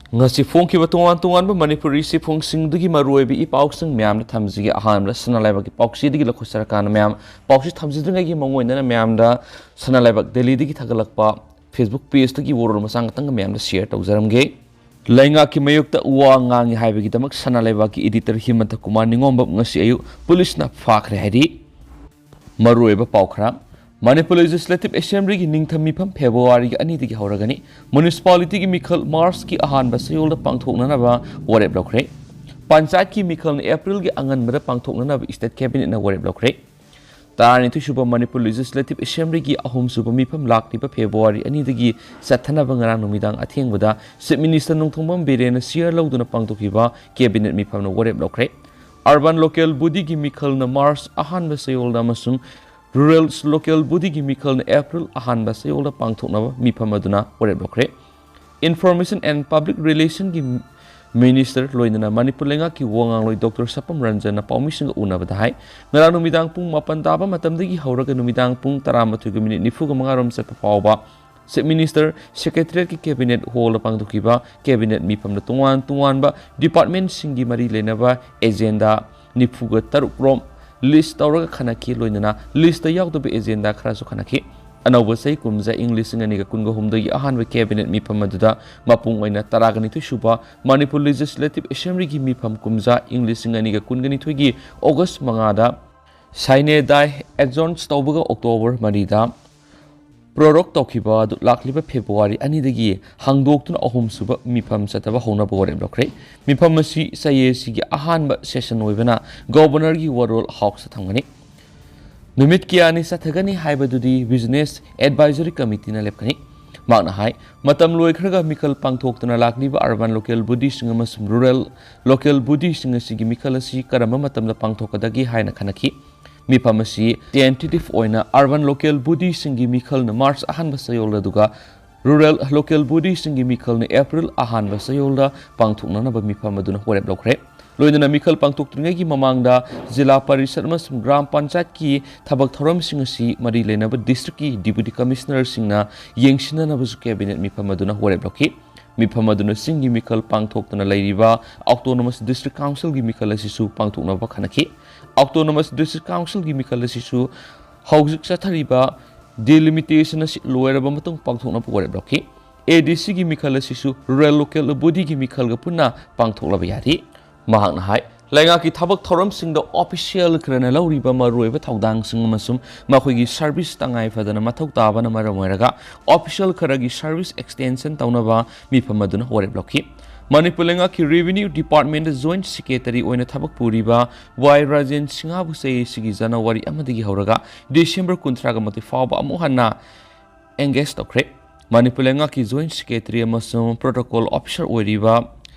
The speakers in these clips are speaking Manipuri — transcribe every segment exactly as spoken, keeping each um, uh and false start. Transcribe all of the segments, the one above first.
ꯉꯁꯤ ꯐꯣꯡꯈꯤꯕ ꯇꯣꯉꯥꯟ ꯇꯣꯉꯥꯟꯕ ꯃꯅꯤꯄꯨꯔꯤ ꯆꯦꯐꯣꯡꯁꯤꯡꯗꯒꯤ ꯃꯔꯨꯑꯣꯏꯕ ꯏ ꯄꯥꯎꯁꯤꯡ ꯃꯌꯥꯝꯗ ꯊꯝꯖꯒꯦ꯫ ꯑꯍꯥꯟꯕꯗ ꯁꯅꯥ ꯂꯩꯕꯥꯛꯀꯤ ꯄꯥꯎꯆꯦꯗꯒꯤ ꯂꯧꯈꯠꯆꯔꯀꯥꯟꯗ ꯃꯌꯥꯝ ꯄꯥꯎꯆꯦ ꯊꯝꯖꯗ꯭ꯔꯤꯉꯩꯒꯤ ꯃꯉꯣꯟꯗꯅ ꯃꯌꯥꯝꯗ ꯁꯅꯥ ꯂꯩꯕꯥꯛ ꯗꯦꯜꯂꯤꯗꯒꯤ ꯊꯥꯒꯠꯂꯛꯄ Facebook pageꯇꯒꯤ ꯋꯥꯔꯣꯜ ꯃꯆꯥ ꯈꯛꯇꯪꯒ ꯃꯌꯥꯝꯗ share ꯇꯧꯖꯔꯝꯒꯦ꯫ ꯂꯩꯉꯥꯛꯀꯤ ꯃꯥꯌꯣꯛꯇ ꯋꯥ ꯉꯥꯡꯉꯤ ꯍꯥꯏꯕꯒꯤꯗꯃꯛ ꯁꯅꯥ ꯂꯩꯕꯥꯛꯀꯤ editor ꯍꯤꯃꯟꯇ ꯀꯨꯃꯥꯔ ꯅꯤꯉꯣꯝꯕꯝ ꯉꯁꯤ ꯑꯌꯨꯛ ꯄꯨꯂꯤꯁꯅ ꯐꯥꯈ꯭ꯔꯦ ꯍꯥꯏꯔꯤ꯫ ꯃꯔꯨꯑꯣꯏꯕ ꯄꯥꯎ ꯈꯔ꯫ ꯃꯅꯤꯄꯨꯔ Legislative Assemblyꯒꯤ ꯅꯤꯡꯊꯝ ꯃꯤꯐꯝ Februaryꯒꯤ ꯑꯅꯤꯗꯒꯤ ꯍꯧꯔꯒꯅꯤ꯫ Municipalityꯒꯤ ꯃꯤꯈꯜ Marchꯀꯤ ꯑꯍꯥꯟꯕ ꯆꯌꯣꯜꯗ ꯄꯥꯡꯊꯣꯛꯅꯅꯕ ꯋꯥꯔꯦꯞ ꯂꯧꯈ꯭ꯔꯦ꯫ ꯄꯟꯆꯥꯌꯠꯀꯤ ꯃꯤꯈꯜꯅ Aprilꯒꯤ ꯑꯉꯟꯕꯗ ꯄꯥꯡꯊꯣꯛꯅꯅꯕ state cabinetꯅ ꯋꯥꯔꯦꯞ ꯂꯧꯈ꯭ꯔꯦ꯫ ꯇꯔꯥꯅꯤꯊꯣꯏꯁꯨꯕ ꯃꯅꯤꯄꯨꯔ Legislative Assemblyꯒꯤ ꯑꯍꯨꯝꯁꯨꯕ ꯃꯤꯐꯝ ꯂꯥꯛꯂꯤꯕ February ꯑꯅꯤꯗꯒꯤ ꯆꯠꯊꯅꯕ ꯉꯔꯥꯡ ꯅꯨꯃꯤꯗꯥꯡ ꯑꯊꯦꯡꯕꯗ Chief Minister ꯅꯣꯡꯊꯣꯝꯕꯝ ꯕꯤꯔꯦꯟꯅ chair ꯂꯧꯗꯨꯅ ꯄꯥꯡꯊꯣꯛꯈꯤꯕ cabinet ꯃꯤꯐꯝꯅ ꯋꯥꯔꯦꯞ ꯂꯧꯈ꯭ꯔꯦ꯫ Urban Local Bodyꯒꯤ ꯃꯤꯈꯜꯅ March ꯑꯍꯥꯟꯕ ꯆꯌꯣꯜꯗ ꯑꯃꯁꯨꯡ Rural Local Bodyꯒꯤ ꯃꯤꯈꯜꯅ April ꯑꯍꯥꯟꯕ ꯆꯌꯣꯜꯗ ꯄꯥꯡꯊꯣꯛꯅꯕ ꯃꯤꯐꯝ ꯑꯗꯨꯅ ꯋꯥꯔꯦꯞ ꯂꯧꯈ꯭ꯔꯦ꯫ Information and Public Relationꯒꯤ Minister ꯂꯣꯏꯅꯅ ꯃꯅꯤꯄꯨꯔ ꯂꯩꯉꯥꯛꯀꯤ ꯋꯥ ꯉꯥꯡꯂꯣꯏ Doctor ꯁꯄꯝ ꯔꯟꯖꯟꯅ ꯄꯥꯎꯃꯤꯁꯤꯡꯒ ꯎꯅꯕꯗ ꯍꯥꯏ, ꯉꯔꯥꯡ ꯅꯨꯃꯤꯗꯥꯡ ꯄꯨꯡ ꯃꯥꯄꯟ ꯇꯥꯕ ꯃꯇꯝꯗꯒꯤ ꯍꯧꯔꯒ ꯅꯨꯃꯤꯗꯥꯡ ꯄꯨꯡ ꯇꯔꯥꯃꯥꯊꯣꯏꯒ minute ꯅꯤꯐꯨꯒ ꯃꯉꯥ ꯔꯣꯝ ꯆꯠꯄ ꯐꯥꯎꯕ Chief Minister Secretariatꯀꯤ cabinet hallꯗ ꯄꯥꯡꯊꯣꯛꯈꯤꯕ cabinet ꯃꯤꯐꯝꯗ ꯇꯣꯉꯥꯟ ꯇꯣꯉꯥꯟꯕ departmentꯁꯤꯡꯒꯤ ꯃꯔꯤ ꯂꯩꯅꯕ agenda ꯅꯤꯐꯨꯒ ꯇꯔꯨꯛ ꯔꯣꯝ list ꯇꯧꯔꯒ ꯈꯟꯅꯈꯤ꯫ ꯂꯣꯏꯅꯅ listꯇ ꯌꯥꯎꯗꯕ agenda ꯈꯔꯁꯨ ꯈꯟꯅꯈꯤ꯫ ꯑꯅꯧꯕ ꯆꯍꯤ ꯀꯨꯝꯖꯥ ꯏꯪ ꯂꯤꯁꯤꯡ ꯑꯅꯤꯒ ꯀꯨꯟꯒ ꯍꯨꯝꯗꯣꯏꯒꯤ ꯑꯍꯥꯟꯕ cabinet ꯃꯤꯐꯝ ꯑꯗꯨꯗ ꯃꯄꯨꯡ ꯑꯣꯏꯅ ꯇꯔꯥꯒ ꯅꯤꯊꯣꯏ ꯁꯨꯕ ꯃꯅꯤꯄꯨꯔ Legislative Assemblyꯒꯤ ꯃꯤꯐꯝ ꯀꯨꯝꯖꯥ ꯏꯪ ꯂꯤꯁꯤꯡ ꯑꯅꯤꯒ ꯀꯨꯟꯒ ꯅꯤꯊꯣꯏꯒꯤ August ꯃꯉꯥꯗ sine die adjourn ꯇꯧꯕꯒ October ꯃꯔꯤꯗ prorogue ꯇꯧꯈꯤꯕ ꯑꯗꯨ ꯂꯥꯛꯂꯤꯕ February ꯑꯅꯤꯗꯒꯤ ꯍꯥꯡꯗꯣꯛꯇꯨꯅ ꯑꯍꯨꯝꯁꯨꯕ ꯃꯤꯐꯝ ꯆꯠꯊꯕ ꯍꯧꯅꯕ ꯋꯥꯔꯦꯞ ꯂꯧꯈ꯭ꯔꯦ꯫ ꯃꯤꯐꯝ ꯑꯁꯤ ꯆꯌꯣꯜ ꯑꯁꯤꯒꯤ ꯑꯍꯥꯟꯕ session ꯑꯣꯏꯕꯅ Governorꯒꯤ ꯋꯥꯔꯣꯜ Houseꯇ ꯊꯝꯒꯅꯤ꯫ ꯅꯨꯃꯤꯠ ꯀꯌꯥꯅꯤ ꯆꯠꯊꯒꯅꯤ ꯍꯥꯏꯕꯗꯨꯗꯤ Business Advisory Committeeꯅ ꯂꯦꯞꯀꯅꯤ꯫ ꯃꯍꯥꯛꯅ ꯍꯥꯏ, ꯃꯇꯝ ꯂꯣꯏꯈ꯭ꯔꯒ ꯃꯤꯈꯜ ꯄꯥꯡꯊꯣꯛꯇꯨꯅ ꯂꯥꯛꯂꯤꯕ Urban Local Bodyꯁꯤꯡ ꯑꯃꯁꯨꯡ Rural Local Bodyꯁꯤꯡ ꯑꯁꯤꯒꯤ ꯃꯤꯈꯜ ꯑꯁꯤ ꯀꯔꯝꯕ ꯃꯇꯝꯗ ꯄꯥꯡꯊꯣꯛꯀꯗꯒꯦ ꯍꯥꯏꯅ ꯈꯟꯅꯈꯤ꯫ ꯃꯤꯐꯝ ꯑꯁꯤ tentative ꯑꯣꯏꯅ Urban Local Bodyꯁꯤꯡꯒꯤ ꯃꯤꯈꯜꯅ March ꯑꯍꯥꯟꯕ ꯆꯌꯣꯜꯗ, ꯑꯗꯨꯒ Rural Local Bodyꯁꯤꯡꯒꯤ ꯃꯤꯈꯜꯅ April ꯑꯍꯥꯟꯕ ꯆꯌꯣꯜꯗ ꯄꯥꯡꯊꯣꯛꯅꯅꯕ ꯃꯤꯐꯝ ꯑꯗꯨꯅ ꯋꯥꯔꯦꯞ ꯂꯧꯈ꯭ꯔꯦ꯫ ꯂꯣꯏꯅꯅ ꯃꯤꯈꯜ ꯄꯥꯡꯊꯣꯛꯇ꯭ꯔꯤꯉꯩꯒꯤ ꯃꯃꯥꯡꯗ ꯖꯤꯂꯥ ꯄꯔꯤꯁꯗ ꯑꯃꯁꯨꯡ ꯒ꯭ꯔꯥꯝ ꯄꯟꯆꯥꯌꯠꯀꯤ ꯊꯕꯛ ꯊꯧꯔꯝꯁꯤꯡ ꯑꯁꯤ ꯃꯔꯤ ꯂꯩꯅꯕ districtꯀꯤ Deputy Commissionerꯁꯤꯡꯅ ꯌꯦꯡꯁꯤꯟꯅꯅꯕꯁꯨ cabinet ꯃꯤꯐꯝ ꯑꯗꯨꯅ ꯋꯥꯔꯦꯞ ꯂꯧꯈꯤ꯫ ꯃꯤꯐꯝ ꯑꯗꯨꯅ ꯆꯤꯡꯒꯤ ꯃꯤꯈꯜ ꯄꯥꯡꯊꯣꯛꯇꯨꯅ ꯂꯩꯔꯤꯕ Autonomous District Councilꯒꯤ ꯃꯤꯈꯜ ꯑꯁꯤꯁꯨ ꯄꯥꯡꯊꯣꯛꯅꯕ ꯈꯟꯅꯈꯤ꯫ Autonomous District Councilꯒꯤ ꯃꯤꯈꯜ ꯑꯁꯤꯁꯨ ꯍꯧꯖꯤꯛ ꯆꯠꯊꯔꯤꯕ delimitation ꯑꯁꯤ ꯂꯣꯏꯔꯕ ꯃꯇꯨꯡ ꯄꯥꯡꯊꯣꯛꯅꯕ ꯋꯥꯔꯦꯞ ꯂꯧꯈꯤ꯫ ADCꯒꯤ ꯃꯤꯈꯜ ꯑꯁꯤꯁꯨ Rural Local Bodyꯒꯤ ꯃꯤꯈꯜꯒ ꯄꯨꯟꯅ ꯄꯥꯡꯊꯣꯛꯂꯕ ꯌꯥꯔꯤ꯫ ꯃꯍꯥꯛꯅ ꯍꯥꯏ, ꯂꯩꯉꯥꯛꯀꯤ ꯊꯕꯛ ꯊꯧꯔꯝꯁꯤꯡꯗ official ꯈꯔꯅ ꯂꯧꯔꯤꯕ ꯃꯔꯨꯑꯣꯏꯕ ꯊꯧꯗꯥꯡꯁꯤꯡ ꯑꯃꯁꯨꯡ ꯃꯈꯣꯏꯒꯤ service ꯇꯉꯥꯏ ꯐꯗꯅ ꯃꯊꯧ ꯇꯥꯕꯅ ꯃꯔꯝ ꯑꯣꯏꯔꯒ official ꯈꯔꯒꯤ service extension ꯇꯧꯅꯕ ꯃꯤꯐꯝ ꯑꯗꯨꯅ ꯋꯥꯔꯦꯞ ꯂꯧꯈꯤ꯫ ꯃꯅꯤꯄꯨꯔ ꯂꯩꯉꯥꯛꯀꯤ Revenue Departmentꯇ Joint Secretary ꯑꯣꯏꯅ ꯊꯕꯛ ꯄꯨꯔꯤꯕ ꯋꯥꯏ ꯔꯥꯖꯦꯟ ꯁꯤꯡꯍꯕꯨ ꯆꯍꯤ ꯑꯁꯤꯒꯤ January ꯑꯃꯗꯒꯤ ꯍꯧꯔꯒ December ꯀꯨꯟꯊ꯭ꯔꯥꯒ ꯃꯥꯊꯣꯏ ꯐꯥꯎꯕ ꯑꯃꯨꯛ ꯍꯟꯅ engage ꯇꯧꯈ꯭ꯔꯦ꯫ ꯃꯅꯤꯄꯨꯔ ꯂꯩꯉꯥꯛꯀꯤ Joint Secretary ꯑꯃꯁꯨꯡ Protocol Officer ꯑꯣꯏꯔꯤꯕ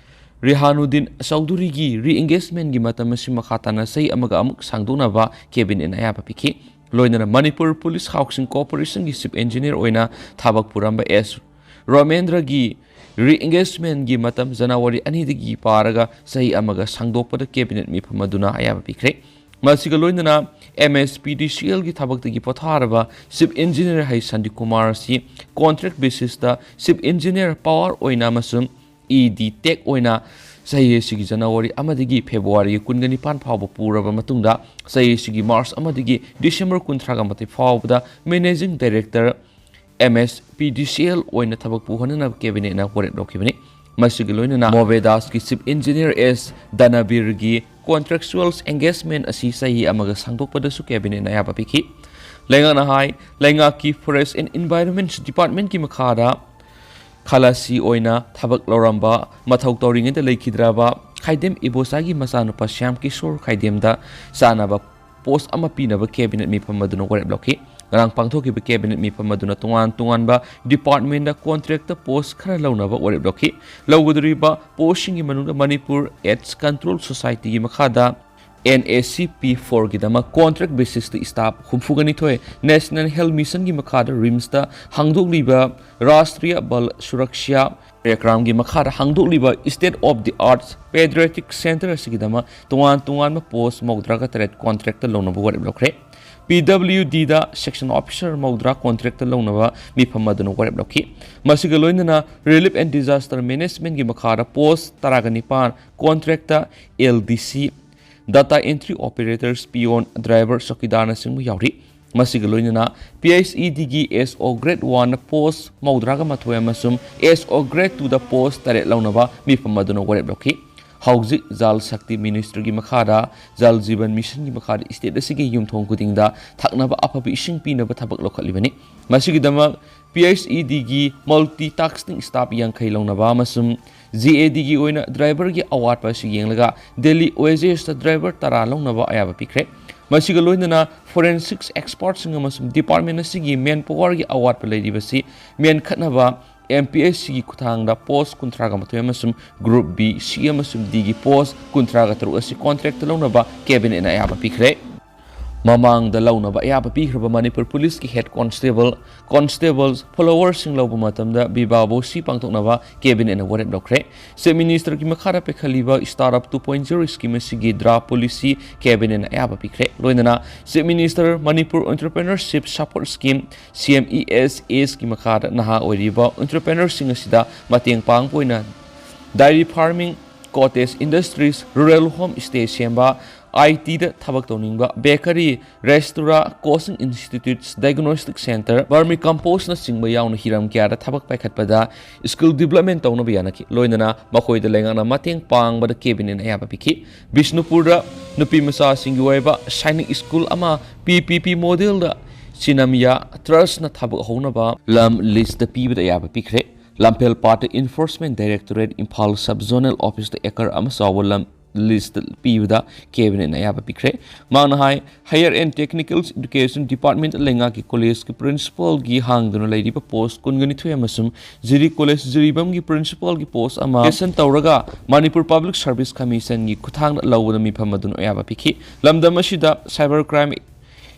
ꯔꯤꯍꯥꯅꯨꯗꯤꯟ ꯆꯧꯙꯨꯔꯤꯒꯤ re-engagementꯒꯤ ꯃꯇꯝ ꯑꯁꯤ ꯃꯈꯥ ꯇꯥꯅ ꯆꯍꯤ ꯑꯃꯒ ꯑꯃꯨꯛ ꯁꯥꯡꯗꯣꯛꯅꯕ Cabinetꯅ ꯑꯌꯥꯕ ꯄꯤꯈꯤ꯫ ꯂꯣꯏꯅꯅ Manipur Police Housing Corporationꯒꯤ Chief Engineer ꯑꯣꯏꯅ ꯊꯕꯛ ꯄꯨꯔꯝꯕ ꯑꯦꯁ ꯔꯣꯃꯦꯟꯗ꯭ꯔꯒꯤ re-engagementꯒꯤ ꯃꯇꯝ January ꯑꯅꯤꯗꯒꯤ ꯄꯥꯔꯒ ꯆꯍꯤ ꯑꯃꯒ ꯁꯥꯡꯗꯣꯛꯄꯗ Cabinet ꯃꯤꯐꯝ ꯑꯗꯨꯅ ꯑꯌꯥꯕ ꯄꯤꯈ꯭ꯔꯦ꯫ ꯃꯁꯤꯒ ꯂꯣꯏꯅꯅ MSPDCLꯒꯤ ꯊꯕꯛꯇꯒꯤ ꯄꯣꯊꯥꯔꯕ Chief Engineer ꯍꯩ ꯁꯥꯟꯇꯤꯀꯨꯃꯥꯔ ꯑꯁꯤ contract basisꯇ Chief Engineer Power ꯑꯣꯏꯅ ꯑꯃꯁꯨꯡ ED Tech ꯑꯣꯏꯅ ꯆꯍꯤ ꯑꯁꯤꯒꯤ January ꯑꯃꯗꯒꯤ February ꯀꯨꯟꯒ ꯅꯤꯄꯥꯟ ꯐꯥꯎꯕ ꯄꯨꯔꯕ ꯃꯇꯨꯡꯗ, ꯆꯍꯤ ꯑꯁꯤꯒꯤ March ꯑꯃꯗꯒꯤ December ꯀꯨꯟꯊ꯭ꯔꯥꯒ ꯃꯥꯊꯣꯏ ꯐꯥꯎꯕꯗ Managing Director MSPDCL ꯑꯣꯏꯅ ꯊꯕꯛ ꯄꯨꯍꯟꯅꯅꯕ Cabinetꯅ ꯋꯥꯔꯦꯞ ꯂꯧꯈꯤꯕꯅꯤ꯫ ꯃꯁꯤꯒ ꯂꯣꯏꯅꯅ ꯃꯣꯕꯦꯗꯥꯁꯀꯤ Chief Engineer ꯑꯦꯁ ꯗꯅꯕꯤꯔꯒꯤ contractual engagement ꯑꯁꯤ ꯆꯍꯤ ꯑꯃꯒ ꯁꯥꯡꯗꯣꯛꯄꯗꯁꯨ Cabinetꯅ ꯑꯌꯥꯕ ꯄꯤꯈꯤ꯫ ꯂꯩꯉꯥꯛꯅ ꯍꯥꯏ, ꯂꯩꯉꯥꯛꯀꯤ Forest and Environment Departmentꯀꯤ ꯃꯈꯥꯗ ꯈꯂꯥꯁꯤ ꯑꯣꯏꯅ ꯊꯕꯛ ꯂꯧꯔꯝꯕ, ꯃꯊꯧ ꯇꯧꯔꯤꯉꯩꯗ ꯂꯩꯈꯤꯗ꯭ꯔꯕ ꯈꯥꯏꯗꯦꯝ ꯏꯕꯣꯆꯥꯒꯤ ꯃꯆꯥꯅꯨꯄꯥ ꯁ꯭ꯌꯥꯝ ꯀꯤꯁꯣꯔ ꯈꯥꯏꯗꯦꯝꯗ ꯆꯥꯅꯕ post ꯑꯃ ꯄꯤꯅꯕ Cabinet ꯃꯤꯐꯝ ꯑꯗꯨꯅ ꯋꯥꯔꯦꯞ ꯂꯧꯈꯤ꯫ ꯉꯔꯥꯡ ꯄꯥꯡꯊꯣꯛꯈꯤꯕ Cabinet ꯃꯤꯐꯝ ꯑꯗꯨꯅ ꯇꯣꯉꯥꯟ ꯇꯣꯉꯥꯟꯕ departmentꯇ contractꯇ post ꯈꯔ ꯂꯧꯅꯕ ꯋꯥꯔꯦꯞ ꯂꯧꯈꯤ꯫ ꯂꯧꯒꯗꯧꯔꯤꯕ postꯁꯤꯡꯒꯤ ꯃꯅꯨꯡꯗ ꯃꯅꯤꯄꯨꯔ AIDS Control Societyꯒꯤ ꯃꯈꯥꯗ NACP fourꯒꯤꯗꯃꯛ contract basisꯇ staff ꯍꯨꯝꯐꯨꯒ ꯅꯤꯊꯣꯏ, National Health Missionꯒꯤ ꯃꯈꯥꯗ RIMSꯇ ꯍꯥꯡꯗꯣꯛꯂꯤꯕ Rashtriya Bal Suraksha Program ꯒꯤ ꯃꯈꯥꯗ ꯍꯥꯡꯗꯣꯛꯂꯤꯕ State of the Art Pediatric Center ꯑꯁꯤꯒꯤꯗꯃꯛ ꯇꯣꯉꯥꯟ ꯇꯣꯉꯥꯟꯕ post ꯃꯧꯗ꯭ꯔꯥꯒ ꯇꯔꯦꯠ contractꯇ ꯂꯧꯅꯕ ꯋꯥꯔꯦꯞ ꯂꯧꯈ꯭ꯔꯦ꯫ ꯄꯤ ꯗꯕ꯭ꯂꯤꯌꯨ ꯗꯤꯗ section officer ꯃꯧꯗ꯭ꯔꯥ contract ꯇ ꯂꯧꯅꯕ ꯃꯤꯐꯝ ꯑꯗꯨꯅ ꯋꯥꯔꯦꯞ ꯂꯧꯈꯤ꯫ ꯃꯁꯤꯒ ꯂꯣꯏꯅꯅ Relief and Disaster Management ꯀꯤ ꯃꯈꯥꯗ post ꯇꯔꯥꯒ ꯅꯤꯄꯥꯟ contract ꯇ L D C, data entry operators, peon, driver, ꯆꯧꯀꯤꯗꯥꯔꯅꯆꯤꯡꯕ ꯌꯥꯎꯔꯤ꯫ ꯃꯁꯤꯒ ꯂꯣꯏꯅꯅ P H E D ꯒꯤ S O grade one ꯗ post ꯃꯧꯗ꯭ꯔꯥꯒ ꯃꯥꯊꯣꯏ ꯑꯃꯁꯨꯡ S O grade two ꯗ post ꯇꯔꯦꯠ ꯂꯧꯅꯕ ꯃꯤꯐꯝ ꯑꯗꯨꯅ ꯋꯥꯔꯦꯞ ꯂꯧꯈꯤ꯫ ꯍꯧꯖꯤꯛ Jal Shakti Ministry ꯒꯤ ꯃꯈꯥꯗ Jal Jeevan Mission ꯒꯤ ꯃꯈꯥꯗ state ꯑꯁꯤꯒꯤ ꯌꯨꯝꯊꯣꯡ ꯈꯨꯗꯤꯡꯗ ꯊꯛꯅꯕ ꯑꯐꯕ ꯏꯁꯤꯡ ꯄꯤꯅꯕ ꯊꯕꯛ ꯂꯧꯈꯠꯂꯤꯕꯅꯤ꯫ ꯃꯁꯤꯒꯤꯗꯃꯛ P H E D ꯒꯤ multi tasking staff ꯌꯥꯡꯈꯩ ꯂꯧꯅꯕ ꯑꯃꯁꯨꯡ G A D ꯒꯤ ꯑꯣꯏꯅ driver ꯒꯤ ꯑꯋꯥꯠꯄ ꯑꯁꯤ ꯌꯦꯡꯂꯒ daily wages ꯇ driver ꯇꯔꯥ ꯂꯧꯅꯕ ꯑꯌꯥꯕ ꯄꯤꯈ꯭ꯔꯦ꯫ ꯃꯁꯤꯒ ꯂꯣꯏꯅꯅ forensics expert ꯁꯤꯡ ꯑꯃꯁꯨꯡ department ꯑꯁꯤꯒꯤ manpower ꯒꯤ ꯑꯋꯥꯠꯄ ꯂꯩꯔꯤꯕꯁꯤ ꯃꯦꯟꯈꯠꯅꯕ M P H C ꯒꯤ ꯈꯨꯠꯊꯥꯡꯗ post ꯀꯨꯟꯊ꯭ꯔꯥꯒ ꯃꯥꯊꯣꯏ ꯑꯃꯁꯨꯡ group B, C ꯑꯃꯁꯨꯡ D ꯒꯤ post ꯀꯨꯟꯊ꯭ꯔꯥꯒ ꯇꯔꯨꯛ ꯑꯁꯤ contract ꯇ ꯂꯧꯅꯕ cabinet ꯅ ꯑꯌꯥꯕ ꯄꯤꯈ꯭ꯔꯦ꯫ ꯃꯃꯥꯡꯗ ꯂꯧꯅꯕ ꯑꯌꯥꯕ ꯄꯤꯈ꯭ꯔꯕ ꯃꯅꯤꯄꯨꯔ ꯄꯨꯂꯤꯁꯀꯤ head constable, constables, followers ꯁꯤꯡ ꯂꯧꯕ ꯃꯇꯝꯗ ꯕꯤꯕꯥ ꯕꯣꯁꯤ ꯄꯥꯡꯊꯣꯛꯅꯕ cabinet ꯅ ꯋꯥꯔꯦꯞ ꯂꯧꯈ꯭ꯔꯦ꯫ Chief Minister ꯒꯤ ꯃꯈꯥꯗ ꯄꯥꯏꯈꯠꯂꯤꯕ Startup two point zero scheme ꯑꯁꯤꯒꯤ draft policy cabinet ꯅ ꯑꯌꯥꯕ ꯄꯤꯈ꯭ꯔꯦ꯫ ꯂꯣꯏꯅꯅ Chief Minister Manipur Entrepreneurship Support Scheme, C M E S S ꯀꯤ ꯃꯈꯥꯗ ꯅꯍꯥ ꯑꯣꯏꯔꯤꯕ entrepreneur ꯁꯤꯡ ꯑꯁꯤꯗ ꯃꯇꯦꯡ ꯄꯥꯡꯕ ꯑꯣꯏꯅ dairy farming, cottage industries, rural home stay ꯁꯦꯝꯕ, I T ꯗ ꯊꯕꯛ ꯇꯧꯅꯤꯡꯕ, bakery, restaurant, coaching institutes, diagnostic center, vermicompost ꯅꯆꯤꯡꯕ ꯌꯥꯎꯅ ꯍꯤꯔꯝ ꯀꯌꯥꯗ ꯊꯕꯛ ꯄꯥꯏꯈꯠꯄꯗ skill development ꯇꯧꯅꯕ ꯌꯥꯅꯈꯤ꯫ ꯂꯣꯏꯅꯅ ꯃꯈꯣꯏꯗ ꯂꯩꯉꯥꯛꯅ ꯃꯇꯦꯡ ꯄꯥꯡꯕꯗ cabinet ꯅ ꯑꯌꯥꯕ ꯄꯤꯈꯤ꯫ ꯕꯤꯁꯅꯨꯄꯨꯔꯗ ꯅꯨꯄꯤ ꯃꯆꯥꯁꯤꯡꯒꯤ ꯑꯣꯏꯕ ꯁꯥꯏꯅꯤꯛ ꯁ꯭ꯀꯨꯜ ꯑꯃ P P P model ꯗ ꯆꯤꯅꯃꯤꯌꯥ Trust ꯅ ꯊꯕꯛ ꯍꯧꯅꯕ ꯂꯝ lease ꯇ ꯄꯤꯕꯗ ꯑꯌꯥꯕ ꯄꯤꯈ꯭ꯔꯦ꯫ ꯂꯝꯐꯦꯜ ꯄꯥꯠꯇ Enforcement Directorate Imphal Sub Zonal Office ꯇ acre ꯑꯃ ꯆꯥꯎꯕ ꯂꯝ lease ꯇ ꯄꯤꯕꯗ cabinet ꯅ ꯑꯌꯥꯕ ꯄꯤꯈ꯭ꯔꯦ꯫ ꯃꯍꯥꯛꯅ ꯍꯥꯏ, Higher and Technical Education Department ꯂꯩꯉꯥꯛꯀꯤ college ꯀꯤ principal ꯒꯤ ꯍꯥꯡꯗꯨꯅ ꯂꯩꯔꯤꯕ post ꯀꯨꯟꯒ ꯅꯤꯊꯣꯏ ꯑꯃꯁꯨꯡ ꯖꯤꯔꯤ College ꯖꯤꯔꯤꯕꯥꯝꯒꯤ principal ꯒꯤ post ꯑꯃ creation ꯇꯧꯔꯒ ꯃꯅꯤꯄꯨꯔ Public Service Commission ꯒꯤ ꯈꯨꯠꯊꯥꯡꯗ ꯂꯧꯕꯗ ꯃꯤꯐꯝ ꯑꯗꯨꯅ ꯑꯌꯥꯕ ꯄꯤꯈꯤ꯫ ꯂꯝꯗꯝ ꯑꯁꯤꯗ cyber crime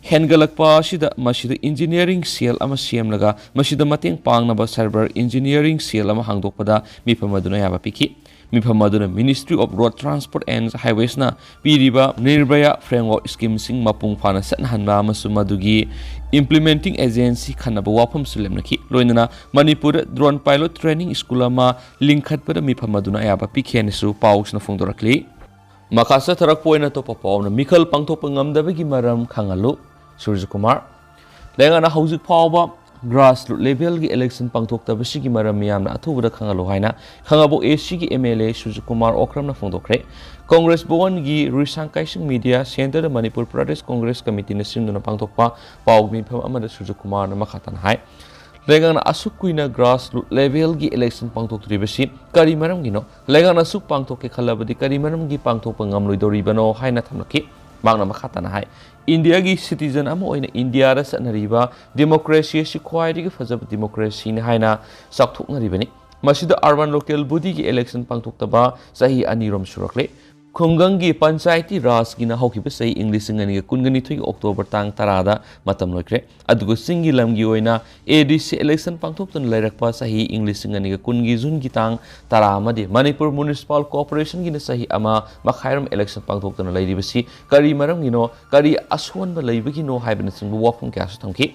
ꯍꯦꯟꯒꯠꯂꯛꯄ ꯑꯁꯤꯗ ꯃꯁꯤꯗ engineering cell ꯑꯃ ꯁꯦꯝꯂꯒ ꯃꯁꯤꯗ ꯃꯇꯦꯡ ꯄꯥꯡꯅꯕ cyber engineering cell ꯑꯃ ꯍꯥꯡꯗꯣꯛꯄꯗ ꯃꯤꯐꯝ ꯑꯗꯨꯅ ꯑꯌꯥꯕ ꯄꯤꯈꯤ꯫ ꯃꯤꯐꯝ ꯑꯗꯨꯅ Ministry of Road Transport and Highwaysꯅ ꯄꯤꯔꯤꯕ Nirbhaya Framework Schemeꯁꯤꯡ ꯃꯄꯨꯡ ꯐꯥꯅ ꯆꯠꯅꯍꯟꯕ ꯑꯃꯁꯨꯡ ꯃꯗꯨꯒꯤ implementing agency ꯈꯟꯅꯕ ꯋꯥꯐꯝꯁꯨ ꯂꯦꯞꯅꯈꯤ꯫ ꯂꯣꯏꯅꯅ ꯃꯅꯤꯄꯨꯔꯗ drone pilot training school ꯑꯃ ꯂꯤꯡꯈꯠꯄꯗ ꯃꯤꯐꯝ ꯑꯗꯨꯅ ꯑꯌꯥꯕ ꯄꯤꯈꯤ ꯍꯥꯏꯅꯁꯨ ꯄꯥꯎꯁꯤꯅ ꯐꯣꯡꯗꯣꯔꯛꯂꯤ꯫ ꯃꯈꯥ ꯆꯠꯊꯔꯛꯄ ꯑꯣꯏꯅ ꯑꯇꯣꯞꯄ ꯄꯥꯎ ꯑꯃꯅ ꯃꯤꯈꯜ ꯄꯥꯡꯊꯣꯛꯄ ꯉꯝꯗꯕꯒꯤ ꯃꯔꯝ ꯈꯪꯍꯜꯂꯨ, ꯁꯨꯔꯖꯀꯨꯃꯥꯔ꯫ ꯂꯩꯉꯥꯛꯅ ꯍꯧꯖꯤꯛ ꯐꯥꯎꯕ grassroots levelꯒꯤ election ꯄꯥꯡꯊꯣꯛꯇꯕꯁꯤꯒꯤ ꯃꯔꯝ ꯃꯤꯌꯥꯝꯅ ꯑꯊꯨꯕꯗ ꯈꯪꯍꯜꯂꯨ ꯍꯥꯏꯅ ꯈꯥꯉꯕꯣꯛ ACꯒꯤ MLA ꯁꯨꯔꯖꯀꯨꯃꯥꯔ ꯑꯣꯀ꯭ꯔꯝꯅ ꯐꯣꯡꯗꯣꯛꯈ꯭ꯔꯦ꯫ ꯀꯣꯡꯒ꯭ꯔꯦꯁ ꯚꯋꯟꯒꯤ ꯔꯨꯏꯁꯥꯡ ꯀꯥꯏꯁꯤꯡ media centreꯗ ꯃꯅꯤꯄꯨꯔ ꯄ꯭ꯔꯗꯦꯁ ꯀꯣꯡꯒ꯭ꯔꯦꯁ ꯀꯃꯤꯇꯤꯅ ꯁꯤꯟꯗꯨꯅ ꯄꯥꯡꯊꯣꯛꯄ ꯄꯥꯎ ꯃꯤꯐꯝ ꯑꯃꯗ ꯁꯨꯔꯖꯀꯨꯃꯥꯔꯅ ꯃꯈꯥ ꯇꯥꯅ ꯍꯥꯏ, ꯂꯩꯉꯥꯛꯅ ꯑꯁꯨꯛ ꯀꯨꯏꯅ grassroots levelꯒꯤ election ꯄꯥꯡꯊꯣꯛꯇ꯭ꯔꯤꯕꯁꯤ ꯀꯔꯤ ꯃꯔꯝꯒꯤꯅꯣ? ꯂꯩꯉꯥꯛꯅ ꯑꯁꯨꯛ ꯄꯥꯡꯊꯣꯛꯀꯦ ꯈꯜꯂꯕꯗꯤ ꯀꯔꯤ ꯃꯔꯝꯒꯤ ꯄꯥꯡꯊꯣꯛꯄ ꯉꯝꯂꯣꯏꯗꯧꯔꯤꯕꯅꯣ ꯍꯥꯏꯅ ꯊꯝꯂꯛꯈꯤ꯫ ꯃꯍꯥꯛꯅ ꯃꯈꯥ ꯇꯥꯅ ꯍꯥꯏ, ꯏꯟꯗꯤꯌꯥꯒꯤ citizen ꯑꯃ ꯑꯣꯏꯅ ꯏꯟꯗꯤꯌꯥꯗ ꯆꯠꯅꯔꯤꯕ democracy ꯑꯁꯤ ꯈ꯭ꯋꯥꯏꯗꯒꯤ ꯐꯖꯕ democracyꯅꯤ ꯍꯥꯏꯅ ꯆꯥꯎꯊꯣꯛꯅꯔꯤꯕꯅꯤ꯫ ꯃꯁꯤꯗ urban local bodyꯒꯤ election ꯄꯥꯡꯊꯣꯛꯇꯕ ꯆꯍꯤ ꯑꯅꯤꯔꯣꯝ ꯁꯨꯔꯛꯂꯦ꯫ ꯈꯨꯡꯒꯪꯒꯤ ꯄꯟꯆꯥꯌꯇꯤ ꯔꯥꯖꯀꯤꯅ ꯍꯧꯈꯤꯕ ꯆꯍꯤ ꯏꯪ ꯂꯤꯁꯤꯡ ꯑꯅꯤꯒ ꯀꯨꯟꯒꯅꯤꯊꯣꯏꯒꯤ October ꯇꯥꯡ ꯇꯔꯥꯗ ꯃꯇꯝ ꯂꯣꯏꯈ꯭ꯔꯦ꯫ ꯑꯗꯨꯒ ꯆꯤꯡꯒꯤ ꯂꯝꯒꯤ ꯑꯣꯏꯅ ADC election ꯄꯥꯡꯊꯣꯛꯇꯨꯅ ꯂꯩꯔꯛꯄ ꯆꯍꯤ ꯏꯪ ꯂꯤꯁꯤꯡ ꯑꯅꯤꯒ ꯀꯨꯟꯒꯤ Juneꯒꯤ ꯇꯥꯡ ꯇꯔꯥ ꯑꯃꯗꯤ ꯃꯅꯤꯄꯨꯔ Municipal Corporationꯒꯤꯅ ꯆꯍꯤ ꯑꯃ ꯃꯈꯥꯏꯔꯣꯝ election ꯄꯥꯡꯊꯣꯛꯇꯨꯅ ꯂꯩꯔꯤꯕꯁꯤ ꯀꯔꯤ ꯃꯔꯝꯒꯤꯅꯣ, ꯀꯔꯤ ꯑꯁꯣꯟꯕ ꯂꯩꯕꯒꯤꯅꯣ ꯍꯥꯏꯕꯅꯆꯤꯡꯕ ꯋꯥꯐꯝ ꯀꯌꯥꯁꯨ ꯊꯝꯈꯤ꯫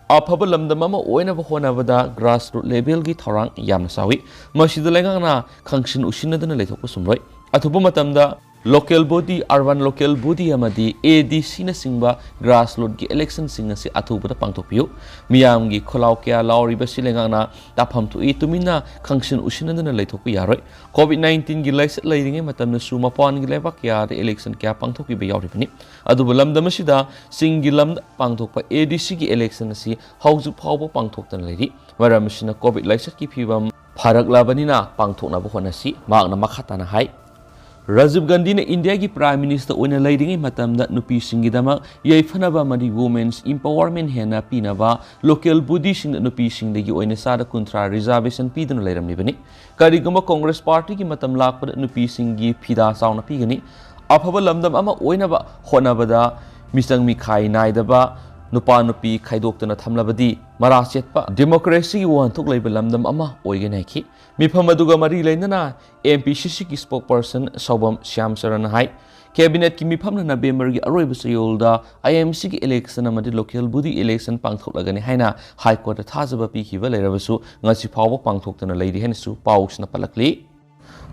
ꯑꯐꯕ ꯂꯝꯗꯝ ꯑꯃ ꯑꯣꯏꯅꯕ ꯍꯣꯠꯅꯕꯗ grassroots levelꯒꯤ ꯊꯧꯔꯥꯡ ꯌꯥꯝꯅ ꯆꯥꯎꯏ꯫ ꯃꯁꯤꯗ ꯂꯩꯉꯥꯛꯅ ꯈꯪꯁꯤꯟ ꯎꯁꯤꯟꯅꯗꯅ ꯂꯩꯊꯣꯛꯄ ꯆꯨꯝꯂꯣꯏ꯫ ꯑꯊꯨꯕ ꯃꯇꯝꯗ local body, urban local body ꯑꯃꯗꯤ ADCꯅꯆꯤꯡꯕ grassrootsꯀꯤ electionꯁꯤꯡ ꯑꯁꯤ ꯑꯊꯨꯕꯗ ꯄꯥꯡꯊꯣꯛꯄꯤꯌꯨ꯫ ꯃꯤꯌꯥꯝꯒꯤ ꯈꯣꯜꯂꯥꯎ ꯀꯌꯥ ꯂꯥꯎꯔꯤꯕꯁꯤ ꯂꯩꯉꯥꯛꯅ ꯇꯥꯐꯝ ꯊꯣꯛꯏ꯫ ꯇꯨꯃꯤꯟꯅ ꯈꯪꯁꯤꯟ ꯎꯁꯤꯟꯅꯗꯅ ꯂꯩꯊꯣꯛꯄ ꯌꯥꯔꯣꯏ꯫ COVID nineteen ꯒꯤ ꯂꯥꯏꯆꯠ ꯂꯩꯔꯤꯉꯩ ꯃꯇꯝꯗꯁꯨ ꯃꯄꯥꯟꯒꯤ ꯂꯩꯕꯥꯛ ꯀꯌꯥꯗ election ꯀꯌꯥ ꯄꯥꯡꯊꯣꯛꯄꯤꯕ ꯌꯥꯎꯔꯤꯕꯅꯤ꯫ ꯑꯗꯨꯕꯨ ꯂꯝꯗꯝ ꯑꯁꯤꯗ ꯆꯤꯡꯒꯤ ꯂꯝꯗ ꯄꯥꯡꯊꯣꯛꯄ ADCꯒꯤ election ꯑꯁꯤ ꯍꯧꯖꯤꯛ ꯐꯥꯎꯕ ꯄꯥꯡꯊꯣꯛꯇꯅ ꯂꯩꯔꯤ꯫ ꯃꯔꯝ ꯑꯁꯤꯅ COVID ꯂꯥꯏꯆꯠꯀꯤ ꯐꯤꯕꯝ ꯐꯔꯛꯂꯕꯅꯤꯅ ꯄꯥꯡꯊꯣꯛꯅꯕ ꯍꯣꯠꯅꯁꯤ, ꯃꯍꯥꯛꯅ ꯃꯈꯥ ꯇꯥꯅ ꯍꯥꯏ꯫ ꯔꯥꯖꯤꯕ ꯒꯥꯟꯙꯤꯅ ꯏꯟꯗꯤꯌꯥꯒꯤ Prime Minister ꯑꯣꯏꯅ ꯂꯩꯔꯤꯉꯩ ꯃꯇꯝꯗ ꯅꯨꯄꯤꯁꯤꯡꯒꯤꯗꯃꯛ ꯌꯥꯏꯐꯅꯕ ꯑꯃꯗꯤ women's empowerment ꯍꯦꯟꯅ ꯄꯤꯅꯕ local bodyꯁꯤꯡꯗ ꯅꯨꯄꯤꯁꯤꯡꯗꯒꯤ ꯑꯣꯏꯅ ꯆꯥꯗ ꯀꯨꯟꯊ꯭ꯔꯥ reservation ꯄꯤꯗꯨꯅ ꯂꯩꯔꯝꯂꯤꯕꯅꯤ꯫ ꯀꯔꯤꯒꯨꯝꯕ ꯀꯣꯡꯒ꯭ꯔꯦꯁ ꯄꯥꯔꯇꯤꯒꯤ ꯃꯇꯝ ꯂꯥꯛꯄꯗ ꯅꯨꯄꯤꯁꯤꯡꯒꯤ ꯐꯤꯗꯥ ꯆꯥꯎꯅ ꯄꯤꯒꯅꯤ꯫ ꯑꯐꯕ ꯂꯝꯗꯝ ꯑꯃ ꯑꯣꯏꯅꯕ ꯍꯣꯠꯅꯕꯗ ꯃꯤꯆꯪ ꯃꯤꯈꯥꯏ ꯅꯥꯏꯗꯕ, ꯅꯨꯄꯥ ꯅꯨꯄꯤ ꯈꯥꯏꯗꯣꯛꯇꯅ ꯊꯝꯂꯕꯗꯤ ꯃꯔꯥ ꯆꯦꯠꯄ democracyꯒꯤ ꯋꯥꯍꯟꯊꯣꯛ ꯂꯩꯕ ꯂꯝꯗꯝ ꯑꯃ ꯑꯣꯏꯒꯅꯤ ꯍꯥꯏꯈꯤ꯫ ꯃꯤꯐꯝ ꯑꯗꯨꯒ ꯃꯔꯤ ꯂꯩꯅꯅ M P C Cꯒꯤ spokesperson ꯁꯥꯎꯕꯝ Shyam ꯆꯔꯟꯅ ꯍꯥꯏ, cabinetꯀꯤ ꯃꯤꯐꯝꯅ Novemberꯒꯤ ꯑꯔꯣꯏꯕ ꯆꯌꯣꯜꯗ I M Cꯒꯤ election ꯑꯃꯗꯤ local body election ꯄꯥꯡꯊꯣꯛꯂꯒꯅꯤ ꯍꯥꯏꯅ High Courtꯇ ꯊꯥꯖꯕ ꯄꯤꯈꯤꯕ ꯂꯩꯔꯕꯁꯨ ꯉꯁꯤ ꯐꯥꯎꯕ ꯄꯥꯡꯊꯣꯛꯇꯅ ꯂꯩꯔꯤ ꯍꯥꯏꯅꯁꯨ ꯄꯥꯎꯁꯤꯅ ꯄꯜꯂꯛꯂꯤ꯫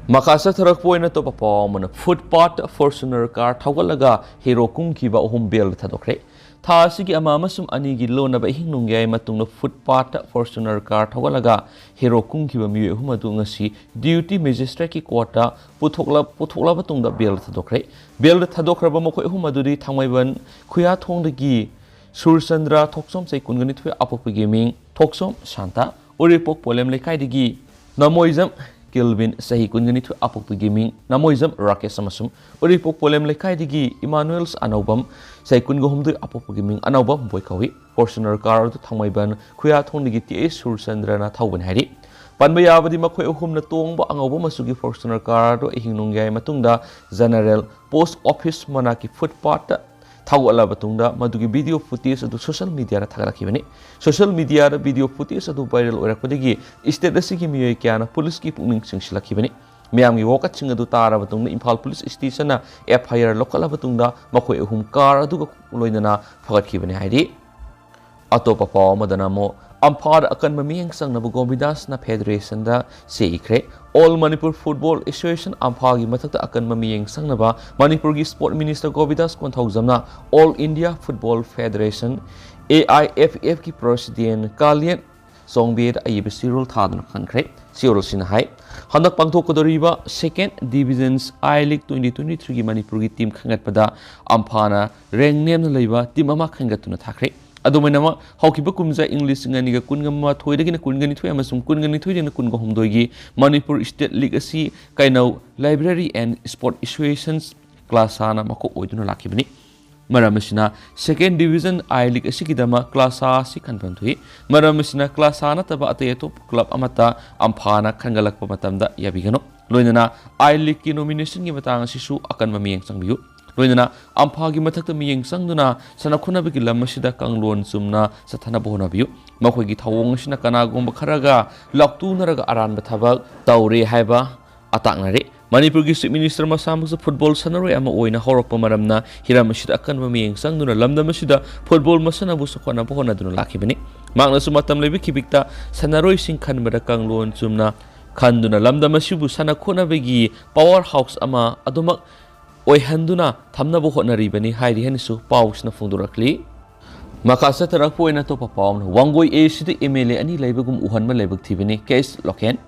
ꯃꯈꯥ ꯆꯠꯊꯔꯛꯄ ꯑꯣꯏꯅ ꯑꯇꯣꯞꯄ ꯄꯥꯎ ꯑꯃꯅ, footpath Fortuner car ꯊꯧꯒꯠꯂꯒ hero ꯀꯨꯝꯈꯤꯕ ꯑꯍꯨꯝ bailꯗ ꯊꯥꯗꯣꯛꯈ꯭ꯔꯦ꯫ ꯊꯥ ꯑꯁꯤꯒꯤ ꯑꯃ ꯑꯃꯁꯨꯡ ꯑꯅꯤꯒꯤ ꯂꯣꯟꯅꯕ ꯑꯍꯤꯡ ꯅꯣꯡꯌꯥꯏ ꯃꯇꯨꯡꯗ footpath Fortuner car ꯊꯧꯒꯠꯂꯒ hero ꯀꯨꯝꯈꯤꯕ ꯃꯤꯑꯣꯏ ꯑꯍꯨꯝ ꯑꯗꯨ ꯉꯁꯤ Deputy Magistrateꯀꯤ courtꯇ ꯄꯨꯊꯣꯛꯂ-, ꯄꯨꯊꯣꯛꯂꯕ ꯃꯇꯨꯡꯗ bailꯗ ꯊꯥꯗꯣꯛꯈ꯭ꯔꯦ꯫ Bailꯗ ꯊꯥꯗꯣꯛꯈ꯭ꯔꯕ ꯃꯈꯣꯏ ꯑꯍꯨꯝ ꯑꯗꯨꯗꯤ ꯊꯥꯡꯃꯩꯕꯟ ꯈꯨꯌꯥꯊꯣꯡꯗꯒꯤ ꯁꯨꯔꯆꯟꯗ꯭ꯔ ꯊꯣꯛꯆꯣꯝ, ꯆꯍꯤ ꯀꯨꯟꯒ ꯅꯤꯊꯣꯏ, ꯑꯄꯣꯛꯄꯒꯤ ꯃꯤꯡ ꯊꯣꯛꯆꯣꯝ ꯁꯥꯟꯇ, ꯎꯔꯤꯄꯣꯛ ꯄꯣꯂꯦꯝ ꯂꯩꯀꯥꯏꯗꯒꯤ ꯅꯃꯣꯏꯖꯝ ꯀꯤꯜꯕꯤꯟ, ꯆꯍꯤ ꯀꯨꯟꯒ ꯅꯤꯊꯣꯏ, ꯑꯄꯣꯛꯄꯒꯤ ꯃꯤꯡ ꯅꯃꯣꯏꯖꯝ ꯔꯥꯀꯦꯁ, ꯑꯃꯁꯨꯡ ꯎꯔꯤꯄꯣꯛ ꯄꯣꯂꯦꯝ ꯂꯩꯀꯥꯏꯗꯒꯤ ꯏꯃꯥꯅꯨꯑꯦꯜꯁ ꯑꯅꯧꯕꯝ, ꯆꯍꯤ ꯀꯨꯟꯒ ꯍꯨꯝꯗꯣꯏ, ꯑꯄꯣꯛꯄꯒꯤ ꯃꯤꯡ ꯑꯅꯧꯕꯝ ꯕꯣꯏ ꯀꯧꯏ꯫ Fortuner car ꯑꯗꯨ ꯊꯥꯡꯃꯩꯕꯟ ꯈꯨꯌꯥꯊꯣꯡꯗꯒꯤ T H ꯁꯨꯔꯆꯟꯗ꯭ꯔꯅ ꯊꯧꯕꯅꯤ ꯍꯥꯏꯔꯤ꯫ ꯄꯟꯕ ꯌꯥꯕꯗꯤ, ꯃꯈꯣꯏ ꯑꯍꯨꯝꯅ ꯇꯣꯡꯕ ꯑꯉꯧꯕ ꯃꯆꯨꯒꯤ Fortuner car ꯑꯗꯨ ꯑꯍꯤꯡ ꯅꯣꯡꯌꯥꯏ ꯃꯇꯨꯡꯗ General Post Office ꯃꯅꯥꯛꯀꯤ footpathꯇ ꯊꯧꯒꯠꯂꯕ ꯃꯇꯨꯡꯗ ꯃꯗꯨꯒꯤ video footage ꯑꯗꯨ social mediaꯗ ꯊꯥꯒꯠꯂꯛꯈꯤꯕꯅꯤ꯫ Social mediaꯗ video footage ꯑꯗꯨ viral ꯑꯣꯏꯔꯛꯄꯗꯒꯤ state ꯑꯁꯤꯒꯤ ꯃꯤꯑꯣꯏ ꯀꯌꯥꯅ policeꯀꯤ ꯄꯨꯛꯅꯤꯡ ꯆꯤꯡꯁꯤꯜꯂꯛꯈꯤꯕꯅꯤ꯫ ꯃꯤꯌꯥꯝꯒꯤ ꯋꯥꯀꯠꯁꯤꯡ ꯑꯗꯨ ꯇꯥꯔꯕ ꯃꯇꯨꯡꯗ Imphal police stationꯅ F I R ꯂꯧꯈꯠꯂꯕ ꯃꯇꯨꯡꯗ ꯃꯈꯣꯏ ꯑꯍꯨꯝ car ꯑꯗꯨꯒ ꯂꯣꯏꯅꯅ ꯐꯒꯠꯈꯤꯕꯅꯤ ꯍꯥꯏꯔꯤ꯫ ꯑꯇꯣꯞꯄ ꯄꯥꯎ ꯑꯃꯗꯅ ꯑꯃꯨꯛ ꯑꯝꯐꯥꯗ ꯑꯀꯟꯕ ꯃꯤꯠꯌꯦꯡ ꯆꯪꯅꯕ ꯒꯣꯕꯤꯟꯗꯥꯁꯅ federationꯗ ꯆꯦ ꯏꯈ꯭ꯔꯦ꯫ All Manipur Football Association ꯑꯝꯐꯥꯒꯤ ꯃꯊꯛꯇ ꯑꯀꯟꯕ ꯃꯤꯠꯌꯦꯡ ꯆꯪꯅꯕ ꯃꯅꯤꯄꯨꯔꯒꯤ sport minister ꯒꯣꯕꯤꯟꯗꯥꯁ ꯀꯣꯟꯊꯧꯖꯝꯅ All India Football Federation, A I F Fꯀꯤ president ꯀꯥꯂꯤꯌꯟ ꯆꯣꯡꯕꯦꯗ ꯑꯏꯕ ꯆꯦꯔꯣꯜ ꯊꯥꯗꯨꯅ ꯈꯪꯈ꯭ꯔꯦ꯫ ꯆꯦꯔꯣꯜꯁꯤꯅ ꯍꯥꯏ, ꯍꯟꯗꯛ ꯄꯥꯡꯊꯣꯛꯀꯗꯧꯔꯤꯕ Second Division I League twenty twenty-threeꯒꯤ ꯃꯅꯤꯄꯨꯔꯒꯤ team ꯈꯟꯒꯠꯄꯗ ꯑꯝꯐꯥꯅ rank ꯅꯦꯝꯅ ꯂꯩꯕ team ꯑꯃ ꯈꯟꯒꯠꯇꯨꯅ ꯊꯥꯈ꯭ꯔꯦ꯫ ꯑꯗꯨꯃꯥꯏꯅꯃꯛ, ꯍꯧꯈꯤꯕ ꯀꯨꯝꯖꯥ ꯏꯪ ꯂꯤꯁꯤꯡ ꯑꯅꯤꯒ ꯀꯨꯟꯒ ꯃꯥꯊꯣꯏꯗꯒꯤꯅ ꯀꯨꯟꯒ ꯅꯤꯊꯣꯏ ꯑꯃꯁꯨꯡ ꯀꯨꯟꯒ ꯅꯤꯊꯣꯏꯗꯒꯤꯅ ꯀꯨꯟꯒ ꯍꯨꯝꯗꯣꯏꯒꯤ ꯃꯅꯤꯄꯨꯔ state league ꯑꯁꯤ ꯀꯩꯅꯧ Library and Sport Associations, ꯀ꯭ꯂꯥꯁꯥꯅ ꯃꯀꯣꯛ ꯑꯣꯏꯗꯨꯅ ꯂꯥꯛꯈꯤꯕꯅꯤ꯫ ꯃꯔꯝ ꯑꯁꯤꯅ, Second Division I League ꯑꯁꯤꯒꯤꯗꯃꯛ ꯀ꯭ꯂꯥꯁꯥ ꯑꯁꯤ ꯈꯟꯐꯝ ꯊꯣꯛꯏ꯫ ꯃꯔꯝ ꯑꯁꯤꯅ, ꯀ꯭ꯂꯥꯁꯥ ꯅꯠꯇꯕ ꯑꯇꯩ ꯑꯇꯣꯞꯄ club ꯑꯃꯠꯇ ꯑꯝꯐꯥꯅ ꯈꯟꯒꯠꯂꯛꯄ ꯃꯇꯝꯗ ꯌꯥꯕꯤꯒꯅꯨ꯫ ꯂꯣꯏꯅꯅ I Leagueꯀꯤ nominationꯒꯤ ꯃꯇꯥꯡ ꯑꯁꯤꯁꯨ ꯑꯀꯟꯕ ꯃꯤꯠꯌꯦꯡ ꯆꯪꯕꯤꯌꯨ꯫ ꯂꯣꯏꯅꯅ ꯑꯝꯐꯥꯒꯤ ꯃꯊꯛꯇ ꯃꯤꯠꯌꯦꯡ ꯆꯪꯗꯨꯅ ꯁꯥꯟꯅ ꯈꯣꯠꯅꯕꯒꯤ ꯂꯝ ꯑꯁꯤꯗ ꯀꯥꯡꯂꯣꯟ ꯆꯨꯝꯅ ꯆꯠꯊꯅꯕ ꯍꯣꯠꯅꯕꯤꯌꯨ꯫ ꯃꯈꯣꯏꯒꯤ ꯊꯧꯑꯣꯡ ꯑꯁꯤꯅ ꯀꯅꯥꯒꯨꯝꯕ ꯈꯔꯒ ꯂꯥꯎꯇꯨꯅꯔꯒ ꯑꯔꯥꯟꯕ ꯊꯕꯛ ꯇꯧꯔꯦ ꯍꯥꯏꯕ ꯑꯇꯥꯛꯅꯔꯤ꯫ ꯃꯅꯤꯄꯨꯔꯒꯤ Chief Minister ꯃꯁꯥꯃꯛꯁꯨ football ꯁꯥꯟꯅꯔꯣꯏ ꯑꯃ ꯑꯣꯏꯅ ꯍꯧꯔꯛꯄ ꯃꯔꯝꯅ ꯍꯤꯔꯝ ꯑꯁꯤꯗ ꯑꯀꯟꯕ ꯃꯤꯠꯌꯦꯡ ꯆꯪꯗꯨꯅ ꯂꯝꯗꯝ ꯑꯁꯤꯗ football ꯃꯁꯥꯟꯅꯕꯨ ꯆꯥꯎꯈꯠꯅꯕ ꯍꯣꯠꯅꯗꯨꯅ ꯂꯥꯛꯈꯤꯕꯅꯤ꯫ ꯃꯍꯥꯛꯅꯁꯨ ꯃꯇꯝ ꯂꯩꯕ ꯈꯤꯕꯤꯛꯇ ꯁꯥꯟꯅꯔꯣꯏꯁꯤꯡ ꯈꯟꯕꯗ ꯀꯥꯡꯂꯣꯟ ꯆꯨꯝꯅ ꯈꯟꯗꯨꯅ ꯂꯝꯗꯝ ꯑꯁꯤꯕꯨ ꯁꯥꯟꯅ ꯈꯣꯠꯅꯕꯒꯤ power house ꯑꯃ ꯑꯗꯨꯃꯛ ꯑꯣꯏꯍꯟꯗꯨꯅ ꯊꯝꯅꯕ ꯍꯣꯠꯅꯔꯤꯕꯅꯤ ꯍꯥꯏꯔꯤ ꯍꯥꯏꯅꯁꯨ ꯄꯥꯎꯁꯤꯅ ꯐꯣꯡꯗꯣꯔꯛꯂꯤ꯫ ꯃꯈꯥ ꯆꯠꯊꯔꯛꯄ ꯑꯣꯏꯅ ꯑꯇꯣꯞꯄ ꯄꯥꯎ ꯑꯃꯅ, Wangoi A C the M L A ꯑꯅꯤ ꯂꯩꯕꯒꯨꯝ ꯎꯍꯟꯕ ꯂꯥꯏꯕꯛ ꯊꯤꯕꯅꯤ, ꯀꯦ ꯑꯦꯁ ꯂꯣꯀꯦꯟ꯫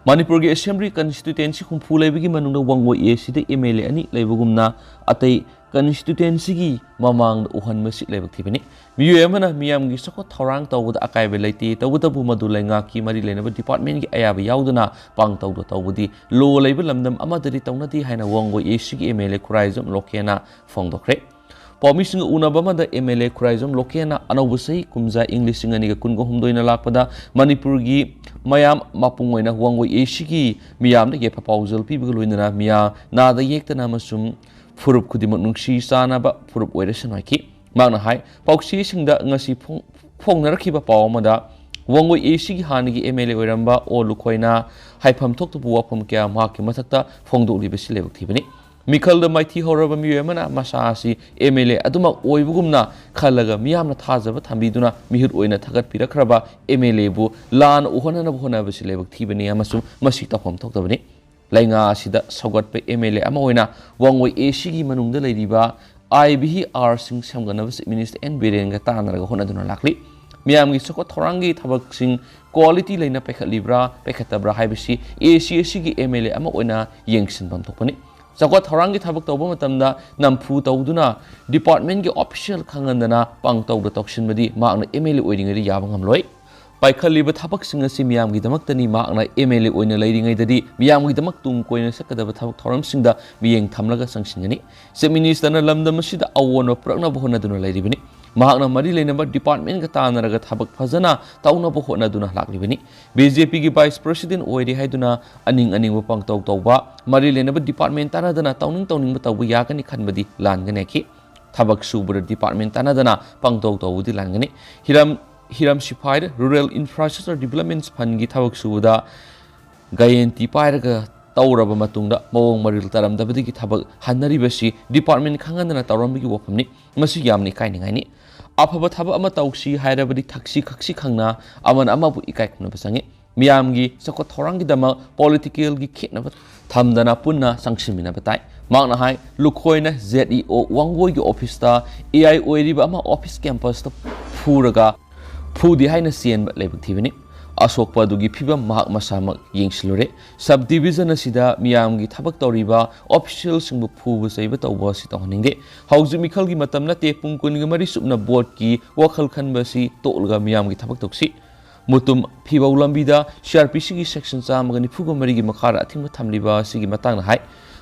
ꯃꯅꯤꯄꯨꯔꯒꯤ Assembly constituency ꯍꯨꯝꯐꯨ ꯂꯩꯕꯒꯤ ꯃꯅꯨꯡꯗ Wangoi A C the M L A ꯑꯅꯤ ꯂꯩꯕꯒꯨꯝꯅ ꯑꯇꯩ constituency ꯒꯤ ꯃꯃꯥꯡꯗ ꯎꯍꯟꯕꯁꯤ ꯂꯥꯏꯕꯛ ꯊꯤꯕꯅꯤ꯫ ꯃꯤꯑꯣꯏ ꯑꯃꯅ ꯃꯤꯌꯥꯝꯒꯤ ꯆꯥꯎꯈꯠ ꯊꯧꯔꯥꯡ ꯇꯧꯕꯗ ꯑꯀꯥꯏꯕ ꯂꯩꯇꯦ, ꯇꯧꯕꯇꯕꯨ ꯃꯗꯨ ꯂꯩꯉꯥꯛꯀꯤ ꯃꯔꯤ ꯂꯩꯅꯕ department ꯀꯤ ꯑꯌꯥꯕ ꯌꯥꯎꯗꯅ ꯄꯥꯡꯇꯧꯗ ꯇꯧꯕꯗꯤ law ꯂꯩꯕ ꯂꯝꯗꯝ ꯑꯃꯗꯗꯤ ꯇꯧꯅꯗꯦ ꯍꯥꯏꯅ ꯋꯥꯡꯒꯣꯏ A C ꯒꯤ M L A ꯈꯨꯔꯥꯏꯖꯝ ꯂꯣꯀꯦꯟꯅ ꯐꯣꯡꯗꯣꯛꯈ꯭ꯔꯦ꯫ ꯄꯥꯎꯃꯤꯁꯤꯡꯒ ꯎꯅꯕ ꯑꯃꯗ M L A ꯈꯨꯔꯥꯏꯖꯝ ꯂꯣꯀꯦꯟꯅ ꯑꯅꯧꯕ ꯆꯍꯤ ꯀꯨꯝꯖꯥ ꯏꯪ ꯂꯤꯁꯤꯡ ꯑꯅꯤꯒ ꯀꯨꯟꯒ ꯍꯨꯝꯗꯣꯏꯅ ꯂꯥꯛꯄꯗ ꯃꯅꯤꯄꯨꯔꯒꯤ ꯃꯌꯥꯝ ꯃꯄꯨꯡ ꯑꯣꯏꯅ ꯋꯥꯡꯒꯣꯏ A C ꯒꯤ ꯃꯤꯌꯥꯝꯗ ꯌꯥꯏꯐ ꯄꯥꯎꯖꯦꯜ ꯄꯤꯕꯒ ꯂꯣꯏꯅꯅ ꯃꯤꯌꯥꯝ ꯅꯥꯗ ꯌꯦꯛꯇꯅ ꯑꯃꯁꯨꯡ ꯐꯨꯔꯨꯞ ꯈꯨꯗꯤꯡꯃꯛ ꯅꯨꯡꯁꯤ ꯆꯥꯟꯅꯕ ꯐꯨꯔꯨꯞ ꯑꯣꯏꯔꯁꯅꯨ ꯍꯥꯏꯈꯤ꯫ ꯃꯍꯥꯛꯅ ꯍꯥꯏ, ꯄꯥꯎꯆꯦꯁꯤꯡꯗ ꯉꯁꯤ ꯐꯣꯡ-, ꯐꯣꯡꯅꯔꯛꯈꯤꯕ ꯄꯥꯎ ꯑꯃꯗ ꯋꯥꯡꯒꯣꯏ A C ꯒꯤ ꯍꯥꯟꯅꯒꯤ M L A ꯑꯣꯏꯔꯝꯕ ꯑꯣ ꯂꯨꯈꯣꯏꯅ ꯍꯥꯏꯐꯝ ꯊꯣꯛꯇꯕ ꯋꯥꯐꯝ ꯀꯌꯥ ꯃꯍꯥꯛꯀꯤ ꯃꯊꯛꯇ ꯐꯣꯡꯗꯣꯛꯂꯤꯕꯁꯤ ꯂꯥꯏꯕꯛ ꯊꯤꯕꯅꯤ꯫ ꯃꯤꯈꯜꯗ ꯃꯥꯏꯊꯤ ꯍꯧꯔꯕ ꯃꯤꯑꯣꯏ ꯑꯃꯅ ꯃꯁꯥ ꯑꯁꯤ M L A ꯑꯗꯨꯃꯛ ꯑꯣꯏꯕꯒꯨꯝꯅ ꯈꯜꯂꯒ ꯃꯤꯌꯥꯝꯅ ꯊꯥꯖꯕ ꯊꯝꯕꯤꯗꯨꯅ ꯃꯤꯍꯨꯠ ꯑꯣꯏꯅ ꯊꯥꯒꯠꯄꯤꯔꯛꯈ꯭ꯔꯕ M L A ꯕꯨ ꯂꯥꯟꯅ ꯎꯍꯟꯅꯅꯕ ꯍꯣꯠꯅꯕꯁꯤ ꯂꯥꯏꯕꯛ ꯊꯤꯕꯅꯤ ꯑꯃꯁꯨꯡ ꯃꯁꯤ ꯇꯧꯐꯝ ꯊꯣꯛꯇꯕꯅꯤ꯫ ꯂꯩꯉꯥꯛ ꯑꯁꯤꯗ ꯁꯧꯒꯠꯄ M L A ꯑꯃ ꯑꯣꯏꯅ ꯋꯥꯡꯒꯣꯏ A C ꯒꯤ ꯃꯅꯨꯡꯗ ꯂꯩꯔꯤꯕ I B R ꯁꯤꯡ ꯁꯦꯝꯒꯠꯅꯕ Chief Minister N ꯕꯤꯔꯦꯟꯒ ꯇꯥꯟꯅꯔꯒ ꯍꯣꯠꯅꯗꯨꯅ ꯂꯥꯛꯂꯤ꯫ ꯃꯤꯌꯥꯝꯒꯤ ꯆꯥꯎꯈꯠ ꯊꯧꯔꯥꯡꯒꯤ ꯊꯕꯛꯁꯤꯡ quality ꯂꯩꯅ ꯄꯥꯏꯈꯠꯂꯤꯕ꯭ꯔꯥ, ꯄꯥꯏꯈꯠꯇꯕ꯭ꯔꯥ ꯍꯥꯏꯕꯁꯤ A C ꯑꯁꯤꯒꯤ M L A ꯑꯃ ꯑꯣꯏꯅ ꯌꯦꯡꯁꯤꯟꯐꯝ ꯊꯣꯛꯄꯅꯤ꯫ ꯆꯥꯎꯈꯠ ꯊꯧꯔꯥꯡꯒꯤ ꯊꯕꯛ ꯇꯧꯕ ꯃꯇꯝꯗ ꯅꯝꯐꯨ ꯇꯧꯗꯨꯅ department ꯀꯤ official ꯈꯪꯍꯟꯗꯅ ꯄꯥꯡꯇꯧꯗ ꯇꯧꯁꯤꯟꯕꯗꯤ ꯃꯍꯥꯛꯅ M L A ꯑꯣꯏꯔꯤꯉꯩꯗ ꯌꯥꯕ ꯉꯝꯂꯣꯏ꯫ ꯄꯥꯏꯈꯠꯂꯤꯕ ꯊꯕꯛꯁꯤꯡ ꯑꯁꯤ ꯃꯤꯌꯥꯝꯒꯤꯗꯃꯛꯇꯅꯤ꯫ ꯃꯍꯥꯛꯅ M L A ꯑꯣꯏꯅ ꯂꯩꯔꯤꯉꯩꯗꯗꯤ ꯃꯤꯌꯥꯝꯒꯤꯗꯃꯛ ꯇꯨꯡ ꯀꯣꯏꯅ ꯆꯠꯀꯗꯕ ꯊꯕꯛ ꯊꯧꯔꯝꯁꯤꯡꯗ ꯃꯤꯠꯌꯦꯡ ꯊꯝꯂꯒ ꯆꯪꯁꯤꯟꯒꯅꯤ꯫ Chief Minister ꯅ ꯂꯝꯗꯝ ꯑꯁꯤꯗ ꯑꯑꯣꯟꯕ ꯄꯨꯔꯛꯅꯕ ꯍꯣꯠꯅꯗꯨꯅ ꯂꯩꯔꯤꯕꯅꯤ꯫ ꯃꯍꯥꯛꯅ ꯃꯔꯤ ꯂꯩꯅꯕ ꯗꯤꯄꯥꯔꯠꯃꯦꯟꯒ ꯇꯥꯟꯅꯔꯒ ꯊꯕꯛ ꯐꯖꯅ ꯇꯧꯅꯕ ꯍꯣꯠꯅꯗꯨꯅ ꯂꯥꯛꯂꯤꯕꯅꯤ꯫ ꯕꯤ ꯖꯦ ꯄꯤꯒꯤ ꯚꯥꯏꯁ ꯄ꯭ꯔꯦꯁꯤꯗꯦꯟ ꯑꯣꯏꯔꯦ ꯍꯥꯏꯗꯨꯅ ꯑꯅꯤꯡ ꯑꯅꯤꯡꯕ ꯄꯪꯇꯧ ꯇꯧꯕ, ꯃꯔꯤ ꯂꯩꯅꯕ ꯗꯤꯄꯥꯔꯠꯃꯦꯟ ꯇꯥꯟꯅꯗꯅ ꯇꯧꯅꯤꯡ ꯇꯧꯅꯤꯡꯕ ꯇꯧꯕ ꯌꯥꯒꯅꯤ ꯈꯟꯕꯗꯤ ꯂꯥꯟꯒꯅꯤ ꯍꯥꯏꯈꯤ꯫ ꯊꯕꯛ ꯁꯨꯕꯗ ꯗꯤꯄꯥꯔꯠꯃꯦꯟ ꯇꯥꯟꯅꯗꯅ ꯄꯪꯇꯧ ꯇꯧꯕꯗꯤ ꯂꯥꯟꯒꯅꯤ꯫ ꯍꯤꯔꯝ ꯍꯤꯔꯝ ꯁꯤꯐꯥꯏꯗ Rural Infrastructure Development Fundꯒꯤ ꯊꯕꯛ ꯁꯨꯕꯗ ꯒꯥꯌꯦꯟꯇꯤ ꯄꯥꯏꯔꯒ ꯇꯧꯔꯕ ꯃꯇꯨꯡꯗ ꯃꯑꯣꯡ ꯃꯔꯤꯜ ꯇꯥꯔꯝꯗꯕꯗꯒꯤ ꯊꯕꯛ ꯍꯟꯅꯔꯤꯕꯁꯤ ꯗꯤꯄꯥꯔꯠꯃꯦꯟ ꯈꯪꯍꯟꯗꯅ ꯇꯧꯔꯝꯕꯒꯤ ꯋꯥꯐꯝꯅꯤ꯫ ꯃꯁꯤ ꯌꯥꯝꯅ ꯏꯀꯥꯏꯅꯤꯡꯉꯥꯏꯅꯤ꯫ ꯑꯐꯕ ꯊꯕꯛ ꯑꯃ ꯇꯧꯁꯤ ꯍꯥꯏꯔꯕꯗꯤ ꯊꯛꯁꯤ ꯈꯛꯁꯤ ꯈꯪꯅ ꯑꯃꯅ ꯑꯃꯕꯨ ꯏꯀꯥꯏ ꯈꯨꯝꯅꯕ ꯆꯪꯏ꯫ ꯃꯤꯌꯥꯝꯒꯤ ꯆꯥꯎꯈꯠ ꯊꯧꯔꯥꯡꯒꯤꯗꯃꯛ ꯄꯣꯂꯤꯇꯤꯀꯦꯜꯒꯤ ꯈꯦꯠꯅꯕ ꯊꯝꯗꯅ ꯄꯨꯟꯅ ꯆꯪꯁꯤꯟꯃꯤꯟꯅꯕ ꯇꯥꯏ꯫ ꯃꯍꯥꯛꯅ ꯍꯥꯏ, ꯂꯨꯈꯣꯏꯅ ꯖꯦꯠ ꯏ ꯑꯣ ꯋꯥꯡꯒꯣꯏꯒꯤ ꯑꯣꯐꯤꯁꯇ ꯑꯦ ꯑꯥꯏ ꯑꯣꯏꯔꯤꯕ ꯑꯃ ꯑꯣꯐꯤꯁ ꯀꯦꯝꯄꯁꯇ ꯐꯨꯔꯒ ꯐꯨꯗꯦ ꯍꯥꯏꯅ ꯆꯦꯟꯕ ꯂꯥꯏꯕꯛ ꯊꯤꯕꯅꯤ꯫ ꯑꯁꯣꯛꯄ ꯑꯗꯨꯒꯤ ꯐꯤꯕꯝ ꯃꯍꯥꯛ ꯃꯁꯥꯃꯛ ꯌꯦꯡꯁꯤꯜꯂꯨꯔꯦ꯫ ꯁꯕ ꯗꯤꯕꯤꯖꯟ ꯑꯁꯤꯗ ꯃꯤꯌꯥꯝꯒꯤ ꯊꯕꯛ ꯇꯧꯔꯤꯕ ꯑꯣꯐꯤꯁꯤꯌꯦꯜꯁꯤꯡꯕꯨ ꯐꯨꯕ ꯆꯩꯕ ꯇꯧꯕ ꯑꯁꯤ ꯇꯧꯍꯟꯅꯤꯡꯗꯦ꯫ ꯍꯧꯖꯤꯛ ꯃꯤꯈꯜꯒꯤ ꯃꯇꯝ ꯅꯠꯇꯦ꯫ ꯄꯨꯡ ꯀꯨꯟꯒ ꯃꯔꯤ ꯆꯨꯞꯅ ꯕꯣꯔꯗꯀꯤ ꯋꯥꯈꯜ ꯈꯟꯕ ꯑꯁꯤ ꯇꯣꯛꯂꯒ ꯃꯤꯌꯥꯝꯒꯤ ꯊꯕꯛ ꯇꯧꯁꯤ꯫ ꯃꯨꯇꯨꯝ ꯐꯤꯕꯧ ꯂꯝꯕꯤꯗ ꯁꯤ ꯑꯥꯔ ꯄꯤ ꯁꯤꯒꯤ ꯁꯦꯛꯁꯟ ꯆꯥꯝꯃꯒ ꯅꯤꯐꯨꯒ ꯃꯔꯤꯒꯤ ꯃꯈꯥꯗ ꯑꯊꯤꯡꯕ ꯊꯝꯂꯤꯕ ꯑꯁꯤꯒꯤ ꯃꯇꯥꯡꯗ ꯍꯥꯏ꯫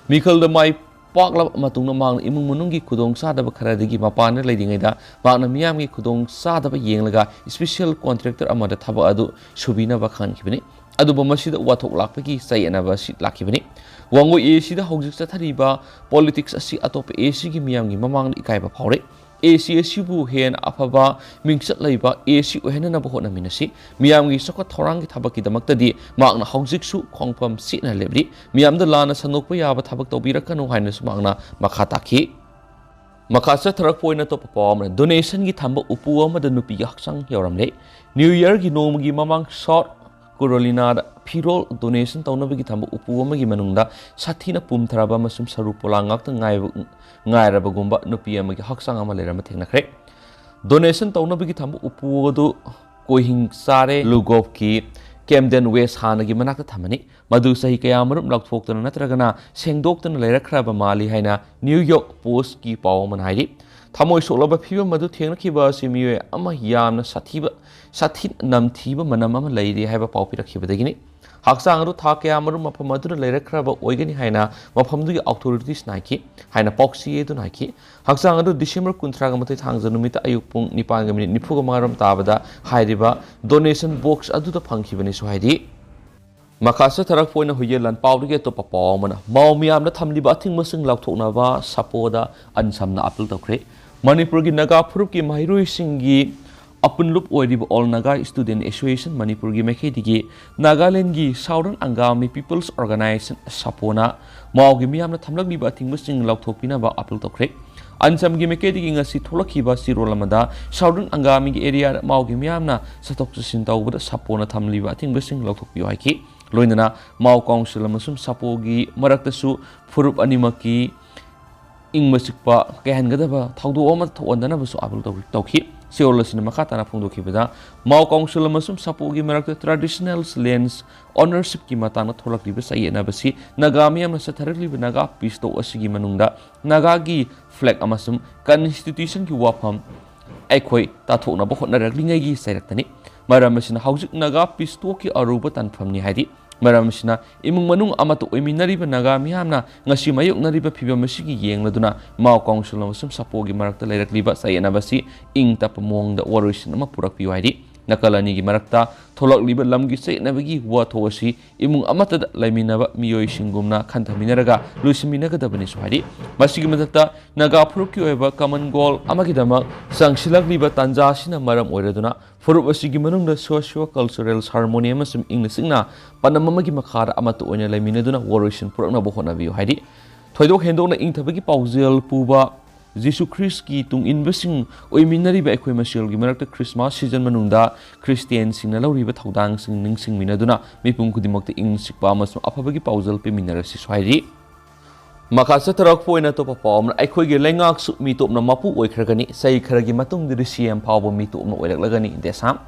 ꯃꯤꯈꯜꯗ ꯃꯥꯏ ꯄꯥꯛꯂꯕ ꯃꯇꯨꯡꯗ ꯃꯍꯥꯛꯅ ꯏꯃꯨꯡ ꯃꯅꯨꯡꯒꯤ ꯈꯨꯗꯣꯡ ꯆꯥꯗꯕ ꯈꯔꯗꯒꯤ ꯃꯄꯥꯟꯗ ꯂꯩꯔꯤꯉꯩꯗ ꯃꯍꯥꯛꯅ ꯃꯤꯌꯥꯝꯒꯤ ꯈꯨꯗꯣꯡ ꯆꯥꯗꯕ ꯌꯦꯡꯂꯒ ꯏꯁꯄꯤꯁꯦꯜ ꯀꯣꯟꯇ꯭ꯔꯦꯛꯇꯔ ꯑꯃꯗ ꯊꯕꯛ ꯑꯗꯨ ꯁꯨꯕꯤꯅꯕ ꯈꯪꯍꯟꯈꯤꯕꯅꯤ꯫ ꯑꯗꯨꯕꯨ ꯃꯁꯤꯗ ꯋꯥꯊꯣꯛ ꯂꯥꯛꯄꯒꯤ ꯆꯌꯦꯠꯅꯕ ꯑꯁꯤ ꯂꯥꯛꯈꯤꯕꯅꯤ꯫ ꯋꯥꯡꯒꯣꯏ ꯑꯦ ꯁꯤꯗ ꯍꯧꯖꯤꯛ ꯆꯠꯊꯔꯤꯕ ꯄꯣꯂꯤꯇꯤꯛꯁ ꯑꯁꯤ ꯑꯇꯣꯞꯄ ꯑꯦ ꯁꯤꯒꯤ ꯃꯤꯌꯥꯝꯒꯤ ꯃꯃꯥꯡꯗ ꯏꯀꯥꯏꯕ ꯐꯥꯎꯔꯦ꯫ ꯑꯦ ꯁꯤ ꯑꯁꯤꯕꯨ ꯍꯦꯟꯅ ꯑꯐꯕ ꯃꯤꯡꯆꯠ ꯂꯩꯕ ꯑꯦ ꯁꯤ ꯑꯣꯏꯍꯟꯅꯅꯕ ꯍꯣꯠꯅꯃꯤꯟꯅꯁꯤ꯫ ꯃꯤꯌꯥꯝꯒꯤ ꯆꯥꯎꯈꯠ ꯊꯧꯔꯥꯡꯒꯤ ꯊꯕꯛꯀꯤꯗꯃꯛꯇꯗꯤ ꯃꯍꯥꯛꯅ ꯍꯧꯖꯤꯛꯁꯨ ꯈꯣꯡꯐꯝ ꯆꯦꯠꯅ ꯂꯦꯞꯂꯤ꯫ ꯃꯤꯌꯥꯝꯗ ꯂꯥꯟꯅ ꯁꯟꯗꯣꯛꯄ ꯌꯥꯕ ꯊꯕꯛ ꯇꯧꯕꯤꯔꯛꯀꯅꯨ ꯍꯥꯏꯅꯁꯨ ꯃꯍꯥꯛꯅ ꯃꯈꯥ ꯇꯥꯈꯤ꯫ ꯃꯈꯥ ꯆꯠꯊꯔꯛꯄ ꯑꯣꯏꯅ ꯑꯇꯣꯞꯄ ꯄꯥꯎ ꯑꯃꯅ, ꯗꯣꯅꯦꯁꯟꯒꯤ ꯊꯝꯕ ꯎꯄꯨ ꯑꯃꯗ ꯅꯨꯄꯤꯒꯤ ꯍꯛꯆꯥꯡ ꯌꯥꯎꯔꯝꯂꯦ꯫ ꯅ꯭ꯌꯨ ꯌꯔꯒꯤ ꯅꯣꯡꯃꯒꯤ ꯃꯃꯥꯡ ꯁꯥꯎꯠ ꯀꯣꯔꯣꯂꯤꯅꯥꯗ ꯐꯤꯔꯣꯜ ꯗꯣꯅꯦꯁꯟ ꯇꯧꯅꯕꯒꯤ ꯊꯝꯕ ꯎꯄꯨ ꯑꯃꯒꯤ ꯃꯅꯨꯡꯗ ꯁꯥꯊꯤꯅ ꯄꯨꯝꯊꯔꯕ ꯑꯃꯁꯨꯡ ꯁꯔꯨ ꯄꯣꯂꯥꯡ ꯉꯥꯛꯇ ꯉꯥꯏꯕ, ꯉꯥꯏꯔꯕꯒꯨꯝꯕ ꯅꯨꯄꯤ ꯑꯃꯒꯤ ꯍꯛꯆꯥꯡ ꯑꯃ ꯂꯩꯔꯝꯕ ꯊꯦꯡꯅꯈ꯭ꯔꯦ꯫ ꯗꯣꯅꯦꯁꯟ ꯇꯧꯅꯕꯒꯤ ꯊꯝꯕ ꯎꯄꯨ ꯑꯗꯨ ꯀꯣꯍꯤꯡ ꯆꯥꯔꯦ ꯂꯨꯒꯣꯞꯀꯤ ꯀꯦꯝꯗꯦꯟ ꯋꯦꯁ ꯍꯥꯟꯅꯒꯤ ꯃꯅꯥꯛꯇ ꯊꯝꯃꯅꯤ꯫ ꯃꯗꯨ ꯆꯍꯤ ꯀꯌꯥꯃꯔꯨꯝ ꯂꯧꯊꯣꯛꯇꯅ ꯅꯠꯇ꯭ꯔꯒꯅ ꯁꯦꯡꯗꯣꯛꯇꯅ ꯂꯩꯔꯛꯈ꯭ꯔꯕ ꯃꯥꯜꯂꯤ ꯍꯥꯏꯅ ꯅ꯭ꯌꯨ ꯌꯣꯔꯛ ꯄꯣꯁꯀꯤ ꯄꯥꯎ ꯑꯃꯅ ꯍꯥꯏꯔꯤ꯫ ꯊꯃꯣꯏ ꯁꯣꯛꯂꯕ ꯐꯤꯕꯝ ꯑꯗꯨ ꯊꯦꯡꯅꯈꯤꯕ ꯑꯁꯤ ꯃꯤꯑꯣꯏ ꯑꯃ ꯌꯥꯝꯅ ꯁꯥꯊꯤꯕ, ꯁꯥꯊꯤ ꯅꯝꯊꯤꯕ ꯃꯅꯝ ꯑꯃ ꯂꯩꯔꯤ ꯍꯥꯏꯕ ꯄꯥꯎ ꯄꯤꯔꯛꯈꯤꯕꯗꯒꯤꯅꯤ꯫ ꯍꯛꯆꯥꯡ ꯑꯗꯨ ꯊꯥ ꯀꯌꯥꯃꯔꯨꯝ ꯃꯐꯝ ꯑꯗꯨꯗ ꯂꯩꯔꯛꯈ꯭ꯔꯕ ꯑꯣꯏꯒꯅꯤ ꯍꯥꯏꯅ ꯃꯐꯝꯗꯨꯒꯤ authorities ꯅ ꯍꯥꯏꯈꯤ, ꯍꯥꯏꯅ ꯄꯥꯎꯆꯦ ꯑꯗꯨꯅ ꯍꯥꯏꯈꯤ꯫ ꯍꯛꯆꯥꯡ ꯑꯗꯨ ꯗꯤꯁꯦꯝꯕꯔ ꯀꯨꯟꯊ꯭ꯔꯥꯒ ꯃꯥꯊꯣꯏ ꯊꯥꯡꯖ ꯅꯨꯃꯤꯠꯇ ꯑꯌꯨꯛ ꯄꯨꯡ ꯅꯤꯄꯥꯟꯒ ꯃꯤꯅꯤꯠ ꯅꯤꯐꯨꯒ ꯃꯉꯥꯔꯣꯝ ꯇꯥꯕꯗ ꯍꯥꯏꯔꯤꯕ donation box ꯑꯗꯨꯗ ꯐꯪꯈꯤꯕꯅꯤꯁꯨ ꯍꯥꯏꯔꯤ꯫ ꯃꯈꯥ ꯆꯠꯊꯔꯛꯄ ꯑꯣꯏꯅ ꯍꯨꯏꯌꯦꯟ ꯂꯥꯟ ꯄꯥꯎꯗꯒꯤ ꯑꯇꯣꯞꯄ ꯄꯥꯎ ꯑꯃꯅ, ꯃꯥꯎ ꯃꯤꯌꯥꯝꯅ ꯊꯝꯂꯤꯕ ꯑꯊꯤꯡꯕꯁꯤꯡ ꯂꯧꯊꯣꯛꯅꯕ ꯁꯥꯄꯣꯗ ꯑꯟꯁꯝꯅ ꯑꯥꯄꯤꯜ ꯇꯧꯈ꯭ꯔꯦ꯫ ꯃꯅꯤꯄꯨꯔꯒꯤ ꯅꯥꯒꯥ ꯐꯨꯔꯨꯞꯀꯤ ꯃꯍꯩꯔꯣꯏꯁꯤꯡꯒꯤ ꯑꯄꯨꯟꯂꯨꯞ ꯑꯣꯏꯔꯤꯕ All Naga Student Association ꯃꯅꯤꯄꯨꯔꯒꯤ ꯃꯥꯏꯀꯩꯗꯒꯤ ꯅꯥꯒꯥꯂꯦꯟꯗꯒꯤ Southern Angami People's Organization ꯁꯥꯄꯣꯅ ꯃꯥꯎꯒꯤ ꯃꯤꯌꯥꯝꯅ ꯊꯝꯂꯛꯂꯤꯕ ꯑꯊꯤꯡꯕꯁꯤꯡ ꯂꯧꯊꯣꯛꯄꯤꯅꯕ ꯑꯥꯄꯤꯜ ꯇꯧꯈ꯭ꯔꯦ꯫ ꯑꯟꯁꯝꯒꯤ ꯃꯥꯏꯀꯩꯗꯒꯤ ꯉꯁꯤ ꯊꯣꯛꯂꯛꯈꯤꯕ ꯆꯦꯔꯣꯜ ꯑꯃꯗ Southern Angami ꯒꯤ area ꯗ ꯃꯥꯎꯒꯤ ꯃꯤꯌꯥꯝꯅ ꯆꯠꯊꯣꯛ ꯆꯠꯁꯤꯟ ꯇꯧꯕꯗ ꯁꯥꯄꯣꯅ ꯊꯝꯂꯤꯕ ꯑꯊꯤꯡꯕꯁꯤꯡ ꯂꯧꯊꯣꯛꯄꯤꯌꯨ ꯍꯥꯏꯈꯤ꯫ ꯂꯣꯏꯅꯅ ꯃꯥꯎ ꯀꯥꯎꯟꯁꯤꯜ ꯑꯃꯁꯨꯡ ꯁꯥꯄꯣꯒꯤ ꯃꯔꯛꯇꯁꯨ ꯐꯨꯔꯨꯞ ꯑꯅꯤꯃꯛꯀꯤ ꯏꯪꯕ ꯆꯤꯛꯄ ꯀꯥꯏꯍꯟꯒꯗꯕ ꯊꯧꯗꯣꯛ ꯑꯃ ꯊꯣꯛꯍꯟꯗꯅꯕꯁꯨ ꯑꯥꯄꯤꯜ ꯇꯧ-, ꯇꯧꯈꯤ꯫ ꯆꯦꯔꯣꯜ ꯑꯁꯤꯅ ꯃꯈꯥ ꯇꯥꯅ ꯐꯣꯡꯗꯣꯛꯈꯤꯕꯗ, ꯃꯥꯎ ꯀꯥꯎꯟꯁꯤꯜ ꯑꯃꯁꯨꯡ ꯁꯥꯄꯣꯒꯤ ꯃꯔꯛꯇ traditional lands ownership ꯀꯤ ꯃꯇꯥꯡꯗ ꯊꯣꯛꯂꯛꯂꯤꯕ ꯆꯌꯦꯠꯅꯕꯁꯤ ꯅꯥꯒꯥ ꯃꯤꯌꯥꯝꯅ ꯆꯠꯊꯔꯛꯂꯤꯕ ꯅꯥꯒꯥ peace talk ꯑꯁꯤꯒꯤ ꯃꯅꯨꯡꯗ ꯅꯥꯒꯥꯒꯤ flag ꯑꯃꯁꯨꯡ constitution ꯒꯤ ꯋꯥꯐꯝ ꯑꯩꯈꯣꯏ ꯇꯥꯊꯣꯛꯅꯕ ꯍꯣꯠꯅꯔꯛꯂꯤꯉꯩꯒꯤ ꯆꯩꯔꯛꯇꯅꯤ꯫ ꯃꯔꯝ ꯑꯁꯤꯅ ꯍꯧꯖꯤꯛ ꯅꯥꯒꯥ peace talk ꯀꯤ ꯑꯔꯨꯕ ꯇꯥꯟꯐꯝꯅꯤ ꯍꯥꯏꯔꯤ꯫ ꯃꯔꯝ ꯑꯁꯤꯅ ꯏꯃꯨꯡ ꯃꯅꯨꯡ ꯑꯃꯠꯇ ꯑꯣꯏꯃꯤꯟꯅꯔꯤꯕ ꯅꯥꯒꯥ ꯃꯤꯌꯥꯝꯅ ꯉꯁꯤ ꯃꯥꯌꯣꯛꯅꯔꯤꯕ ꯐꯤꯚꯝ ꯑꯁꯤꯒꯤ ꯌꯦꯡꯂꯗꯨꯅ ꯃꯥꯎ ꯀꯥꯎꯟꯁꯤꯜ ꯑꯃꯁꯨꯡ ꯁꯥꯄꯣꯒꯤ ꯃꯔꯛꯇ ꯂꯩꯔꯛꯂꯤꯕ ꯆꯌꯦꯠꯅꯕ ꯑꯁꯤ ꯏꯪ ꯇꯞꯄ ꯃꯑꯣꯡꯗ ꯋꯥꯔꯣꯏꯁꯤꯟ ꯑꯃ ꯄꯨꯔꯛꯄꯤꯌꯨ ꯍꯥꯏꯔꯤ꯫ ꯅꯥꯀꯜ ꯑꯅꯤꯒꯤ ꯃꯔꯛꯇ ꯊꯣꯛꯂꯛꯂꯤꯕ ꯂꯝꯒꯤ ꯆꯌꯦꯠꯅꯕꯒꯤ ꯋꯥꯊꯣꯛ ꯑꯁꯤ ꯏꯃꯨꯡ ꯑꯃꯠꯇꯗ ꯂꯩꯃꯤꯟꯅꯕ ꯃꯤꯑꯣꯏꯁꯤꯡꯒꯨꯝꯅ ꯈꯟꯊꯃꯤꯟꯅꯔꯒ ꯂꯣꯏꯁꯤꯟꯃꯤꯟꯅꯒꯗꯕꯅꯤꯁꯨ ꯍꯥꯏꯔꯤ꯫ ꯃꯁꯤꯒꯤ ꯃꯊꯛꯇ ꯅꯥꯒꯥ ꯐꯨꯔꯨꯞꯀꯤ ꯑꯣꯏꯕ common goal ꯑꯃꯒꯤꯗꯃꯛ ꯆꯪꯁꯤꯜꯂꯛꯂꯤꯕ ꯇꯥꯟꯖꯥ ꯑꯁꯤꯅ ꯃꯔꯝ ꯑꯣꯏꯔꯗꯨꯅ ꯐꯨꯔꯨꯞ ꯑꯁꯤꯒꯤ ꯃꯅꯨꯡꯗ socio-cultural harmony ꯑꯃꯁꯨꯡ ꯏꯪꯅ ꯆꯤꯛꯅ ꯄꯥꯟꯗꯝ ꯑꯃꯒꯤ ꯃꯈꯥꯗ ꯑꯃꯠꯇ ꯑꯣꯏꯅ ꯂꯩꯃꯤꯟꯅꯗꯨꯅ ꯋꯥꯔꯣꯏꯁꯤꯟ ꯄꯨꯔꯛꯅꯕ ꯍꯣꯠꯅꯕꯤꯌꯨ ꯍꯥꯏꯔꯤ꯫ ꯊꯣꯏꯗꯣꯛ ꯍꯦꯟꯗꯣꯛꯅ ꯏꯪꯊꯕꯒꯤ ꯄꯥꯎꯖꯦꯜ ꯄꯨꯕ ꯖꯤꯁꯨ ꯈ꯭ꯔꯤꯁꯀꯤ ꯇꯨꯡ ꯏꯟꯕꯁꯤꯡ ꯑꯣꯏꯃꯤꯟꯅꯔꯤꯕ ꯑꯩꯈꯣꯏ ꯃꯁꯦꯜꯒꯤ ꯃꯔꯛꯇ ꯈ꯭ꯔꯤꯁꯃꯥꯁ season ꯃꯅꯨꯡꯗ ꯈ꯭ꯔꯤꯁꯇꯤꯌꯥꯟꯁꯤꯡꯅ ꯂꯧꯔꯤꯕ ꯊꯧꯗꯥꯡꯁꯤꯡ ꯅꯤꯡꯁꯤꯡꯃꯤꯟꯅꯗꯨꯅ ꯃꯤꯄꯨꯝ ꯈꯨꯗꯤꯡꯃꯛꯇ ꯏꯪ ꯆꯤꯛꯄ ꯑꯃꯁꯨꯡ ꯑꯐꯕꯒꯤ ꯄꯥꯎꯖꯦꯜ ꯄꯤꯃꯤꯟꯅꯔꯁꯤꯁꯨ ꯍꯥꯏꯔꯤ꯫ ꯃꯈꯥ ꯆꯠꯊꯔꯛꯄ ꯑꯣꯏꯅ ꯑꯇꯣꯞꯄ ꯄꯥꯎ ꯑꯃꯅ, ꯑꯩꯈꯣꯏꯒꯤ ꯂꯩꯉꯥꯛꯁꯨ ꯃꯤꯇꯣꯞꯅ ꯃꯄꯨ ꯑꯣꯏꯈ꯭ꯔꯒꯅꯤ, ꯆꯍꯤ ꯈꯔꯒꯤ ꯃꯇꯨꯡꯗꯗꯤ C M ꯐꯥꯎꯕ ꯃꯤꯇꯣꯞꯅ ꯑꯣꯏꯔꯛꯂꯒꯅꯤ꯫ ꯗꯦꯁꯥꯝ,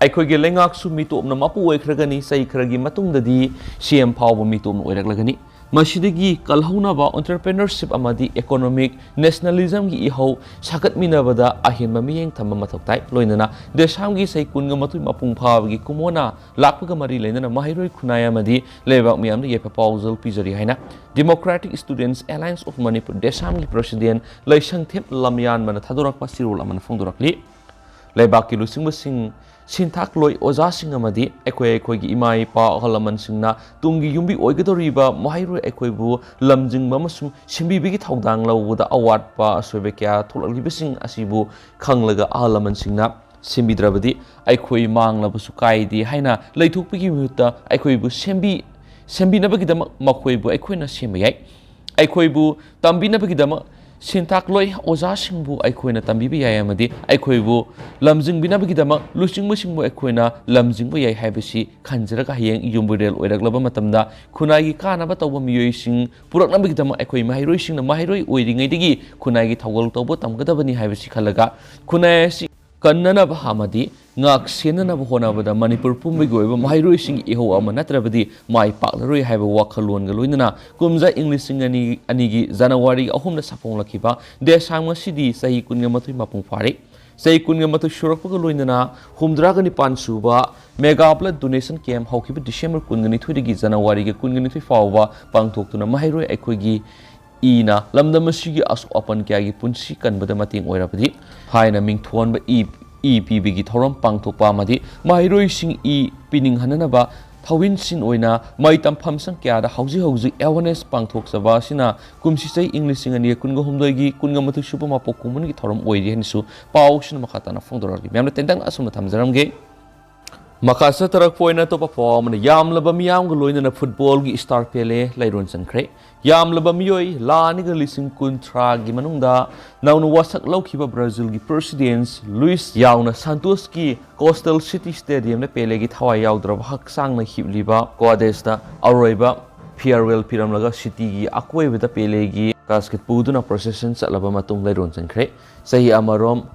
ꯑꯩꯈꯣꯏꯒꯤ ꯂꯩꯉꯥꯛꯁꯨ ꯃꯤꯇꯣꯞꯅ ꯃꯄꯨ ꯑꯣꯏꯈ꯭ꯔꯒꯅꯤ, ꯆꯍꯤ ꯈꯔꯒꯤ ꯃꯇꯨꯡꯗꯗꯤ C M ꯐꯥꯎꯕ ꯃꯤꯇꯣꯞꯅ ꯑꯣꯏꯔꯛꯂꯒꯅꯤ꯫ ꯃꯁꯤꯗꯒꯤ ꯀꯜꯍꯧꯅꯕ entrepreneurship ꯑꯃꯗꯤ economic nationalismꯒꯤ ꯏꯍꯧ ꯁꯥꯒꯠꯃꯤꯟꯅꯕꯗ ꯑꯍꯦꯟꯕ ꯃꯤꯠꯌꯦꯡ ꯊꯝꯕ ꯃꯊꯧ ꯇꯥꯏ꯫ ꯂꯣꯏꯅꯅ ꯗꯦꯁꯥꯝꯒꯤ ꯆꯍꯤ ꯀꯨꯟꯒ ꯃꯥꯊꯣꯏ ꯃꯄꯨꯡ ꯐꯥꯕꯒꯤ ꯀꯨꯝꯑꯣꯟꯅ ꯂꯥꯛꯄꯒ ꯃꯔꯤ ꯂꯩꯅꯅ ꯃꯍꯩꯔꯣꯏ ꯈꯨꯟꯅꯥꯏ ꯑꯃꯗꯤ ꯂꯩꯕꯥꯛ ꯃꯤꯌꯥꯝꯗ ꯌꯥꯏꯐ ꯄꯥꯎꯖꯦꯜ ꯄꯤꯖꯔꯤ ꯍꯥꯏꯅ Democratic Students Alliance of Manipur, ꯗꯦꯁꯥꯝꯒꯤ president ꯂꯩꯁꯪꯊꯦꯝ ꯂꯝꯌꯥꯟꯕꯅ ꯊꯥꯗꯣꯔꯛꯄ ꯆꯦꯔꯣꯜ ꯑꯃꯅ ꯐꯣꯡꯗꯣꯔꯛꯂꯤ꯫ ꯂꯩꯕꯥꯛꯀꯤ ꯂꯨꯆꯤꯡꯕꯁꯤꯡ, ꯁꯤꯟꯊꯥꯛꯂꯣꯏ ꯑꯣꯖꯥꯁꯤꯡ ꯑꯃꯗꯤ ꯑꯩꯈꯣꯏ ꯑꯩꯈꯣꯏꯒꯤ ꯏꯃꯥ ꯏꯄꯥ ꯑꯍꯜ ꯂꯃꯟꯁꯤꯡꯅ ꯇꯨꯡꯒꯤ ꯌꯨꯝꯕꯤ ꯑꯣꯏꯒꯗꯧꯔꯤꯕ ꯃꯍꯩꯔꯣꯏ ꯑꯩꯈꯣꯏꯕꯨ ꯂꯝꯖꯤꯡꯕ ꯑꯃꯁꯨꯡ ꯁꯦꯝꯕꯤꯕꯒꯤ ꯊꯧꯗꯥꯡ ꯂꯧꯕꯗ ꯑꯋꯥꯠꯄ ꯑꯁꯣꯏꯕ ꯀꯌꯥ ꯊꯣꯛꯂꯛꯂꯤꯕꯁꯤꯡ ꯑꯁꯤꯕꯨ ꯈꯪꯂꯒ ꯑꯍꯜ ꯂꯃꯟꯁꯤꯡꯅ ꯁꯦꯝꯕꯤꯗ꯭ꯔꯕꯗꯤ ꯑꯩꯈꯣꯏ ꯃꯥꯡꯂꯕꯁꯨ ꯀꯥꯏꯗꯦ ꯍꯥꯏꯅ ꯂꯩꯊꯣꯛꯄꯒꯤ ꯃꯍꯨꯠꯇ ꯑꯩꯈꯣꯏꯕꯨ ꯁꯦꯝꯕꯤ-, ꯁꯦꯝꯕꯤꯅꯕꯒꯤꯗꯃꯛ ꯃꯈꯣꯏꯕꯨ ꯑꯩꯈꯣꯏꯅ ꯁꯦꯝꯕ ꯌꯥꯏ꯫ ꯑꯩꯈꯣꯏꯕꯨ ꯇꯝꯕꯤꯅꯕꯒꯤꯗꯃꯛ ꯁꯤꯟꯊꯥꯛꯂꯣꯏ ꯑꯣꯖꯥꯁꯤꯡꯕꯨ ꯑꯩꯈꯣꯏꯅ ꯇꯝꯕꯤꯕ ꯌꯥꯏ ꯑꯃꯗꯤ ꯑꯩꯈꯣꯏꯕꯨ ꯂꯝꯖꯤꯡꯕꯤꯅꯕꯒꯤꯗꯃꯛ ꯂꯨꯆꯤꯡꯕꯁꯤꯡꯕꯨ ꯑꯩꯈꯣꯏꯅ ꯂꯝꯖꯤꯡꯕ ꯌꯥꯏ ꯍꯥꯏꯕꯁꯤ ꯈꯟꯖꯔꯒ ꯍꯌꯦꯡ ꯌꯨꯝꯕꯨꯔꯦꯜ ꯑꯣꯏꯔꯛꯂꯕ ꯃꯇꯝꯗ ꯈꯨꯟꯅꯥꯏꯒꯤ ꯀꯥꯟꯅꯕ ꯇꯧꯕ ꯃꯤꯑꯣꯏꯁꯤꯡ ꯄꯨꯔꯛꯅꯕꯒꯤꯗꯃꯛ ꯑꯩꯈꯣꯏ ꯃꯍꯩꯔꯣꯏꯁꯤꯡꯅ ꯃꯍꯩꯔꯣꯏ ꯑꯣꯏꯔꯤꯉꯩꯗꯒꯤ ꯈꯨꯟꯅꯥꯏꯒꯤ ꯊꯧꯒꯜ ꯇꯧꯕ ꯇꯝꯒꯗꯕꯅꯤ ꯍꯥꯏꯕꯁꯤ ꯈꯜꯂꯒ ꯈꯨꯟꯅꯥꯏ ꯑꯁꯤ ꯀꯟꯅꯅꯕ ꯑꯃꯗꯤ ꯉꯥꯛ ꯁꯦꯟꯅꯅꯕ ꯍꯣꯠꯅꯕꯗ ꯃꯅꯤꯄꯨꯔ ꯄꯨꯝꯕꯒꯤ ꯑꯣꯏꯕ ꯃꯍꯩꯔꯣꯏꯁꯤꯡꯒꯤ ꯏꯍꯧ ꯑꯃ ꯅꯠꯇ꯭ꯔꯕꯗꯤ ꯃꯥꯏ ꯄꯥꯛꯂꯔꯣꯏ ꯍꯥꯏꯕ ꯋꯥꯈꯜꯂꯣꯟꯒ ꯂꯣꯏꯅꯅ ꯀꯨꯝꯖꯥ ꯏꯪ ꯂꯤꯁꯤꯡ ꯑꯅꯤ, ꯑꯅꯤꯒꯤ ꯖꯅꯋꯥꯔꯤ ꯑꯍꯨꯝꯗ ꯁꯥꯐꯣꯡꯂꯛꯈꯤꯕ ꯗꯦꯁꯥꯝ ꯉꯁꯤꯗꯤ ꯆꯍꯤ ꯀꯨꯟꯒ ꯃꯥꯊꯣꯏ ꯃꯄꯨꯡ ꯐꯥꯔꯦ꯫ ꯆꯍꯤ ꯀꯨꯟꯒ ꯃꯥꯊꯣꯏ ꯁꯨꯔꯛꯄꯒ ꯂꯣꯏꯅꯅ ꯍꯨꯝꯗ꯭ꯔꯥꯒ ꯅꯤꯄꯥꯟ ꯁꯨꯕ Mega Blood Donation Camp ꯍꯧꯈꯤꯕ ꯗꯤꯁꯦꯝꯕꯔ ꯀꯨꯟꯒ ꯅꯤꯊꯣꯏꯗꯒꯤ ꯖꯅꯋꯥꯔꯤꯒꯤ ꯀꯨꯟꯒ ꯅꯤꯊꯣꯏ ꯐꯥꯎꯕ ꯄꯥꯡꯊꯣꯛꯇꯨꯅ ꯃꯍꯩꯔꯣꯏ ꯑꯩꯈꯣꯏꯒꯤ ꯏꯅ ꯂꯝꯗꯝ ꯑꯁꯤꯒꯤ ꯑꯁꯣꯛ ꯑꯄꯟ ꯀꯌꯥꯒꯤ ꯄꯨꯟꯁꯤ ꯀꯟꯕꯗ ꯃꯇꯦꯡ ꯑꯣꯏꯔꯕꯗꯤ ꯍꯥꯏꯅ ꯃꯤꯡꯊꯣꯟꯕ ꯏ, ꯏ ꯄꯤꯕꯒꯤ ꯊꯧꯔꯝ ꯄꯥꯡꯊꯣꯛꯄ ꯑꯃꯗꯤ ꯃꯍꯩꯔꯣꯏꯁꯤꯡ ꯏ ꯄꯤꯅꯤꯡꯍꯟꯅꯅꯕ ꯊꯧꯋꯤꯟꯁꯤꯟ ꯑꯣꯏꯅ ꯃꯍꯩ ꯇꯝꯐꯝ ꯁꯪ ꯀꯌꯥꯗ ꯍꯧꯖꯤꯛ ꯍꯧꯖꯤꯛ awareness ꯄꯥꯡꯊꯣꯛꯆꯕ ꯑꯁꯤꯅ ꯀꯨꯝꯁꯤ ꯆꯍꯤ ꯏꯪ ꯂꯤꯁꯤꯡ ꯑꯅꯤꯒ ꯀꯨꯟꯒ ꯍꯨꯝꯗꯣꯏꯒꯤ ꯀꯨꯟꯒ ꯃꯥꯊꯣꯏ ꯁꯨꯕ ꯃꯄꯣꯛ ꯀꯨꯝꯑꯣꯟꯒꯤ ꯊꯧꯔꯝ ꯑꯣꯏꯔꯤ ꯍꯥꯏꯅꯁꯨ ꯄꯥꯎꯁꯤꯅ ꯃꯈꯥ ꯇꯥꯅ ꯐꯣꯡꯗꯣꯔꯛꯂꯤ꯫ ꯃꯌꯥꯝꯅ ꯇꯦꯟꯇꯛꯅ ꯑꯁꯨꯝꯅ ꯊꯝꯖꯔꯝꯒꯦ꯫ ꯃꯈꯥ ꯆꯠꯊꯔꯛꯄ ꯑꯣꯏꯅ ꯑꯇꯣꯞꯄ ꯄꯥꯎ ꯑꯃꯅ, ꯌꯥꯝꯂꯕ ꯃꯤꯌꯥꯝꯒ ꯂꯣꯏꯅꯅ ꯐꯨꯠꯕꯣꯜꯒꯤ star ꯄꯦꯂꯦ ꯂꯩꯔꯣꯟ ꯆꯟꯈ꯭ꯔꯦ꯫ ꯌꯥꯝꯂꯕ ꯃꯤꯑꯣꯏ ꯂꯥꯈ ꯑꯅꯤꯒ ꯂꯤꯁꯤꯡ ꯀꯨꯟꯊ꯭ꯔꯥꯒꯤ ꯃꯅꯨꯡꯗ ꯅꯧꯅ ꯋꯥꯁꯛ ꯂꯧꯈꯤꯕ ꯕ꯭ꯔꯥꯖꯤꯜꯒꯤ president Luis ꯌꯥꯎꯅ ꯁꯥꯟꯇꯣꯁꯀꯤ Coastal City Stadiumꯗ ꯄꯦꯂꯦꯒꯤ ꯊꯋꯥꯏ ꯌꯥꯎꯗ꯭ꯔꯕ ꯍꯛꯆꯥꯡꯅ ꯍꯤꯞꯂꯤꯕ ꯀ꯭ꯋꯥꯗꯦꯁꯇ ꯑꯔꯣꯏꯕ farewell ꯄꯤꯔꯝꯂꯒ cityꯒꯤ ꯑꯀꯣꯏꯕꯗ ꯄꯦꯂꯦꯒꯤ casket ꯄꯨꯗꯨꯅ procession ꯆꯠꯂꯕ ꯃꯇꯨꯡ ꯂꯩꯔꯣꯟ ꯆꯟꯈ꯭ꯔꯦ꯫ ꯆꯍꯤ ꯑꯃꯔꯣꯝ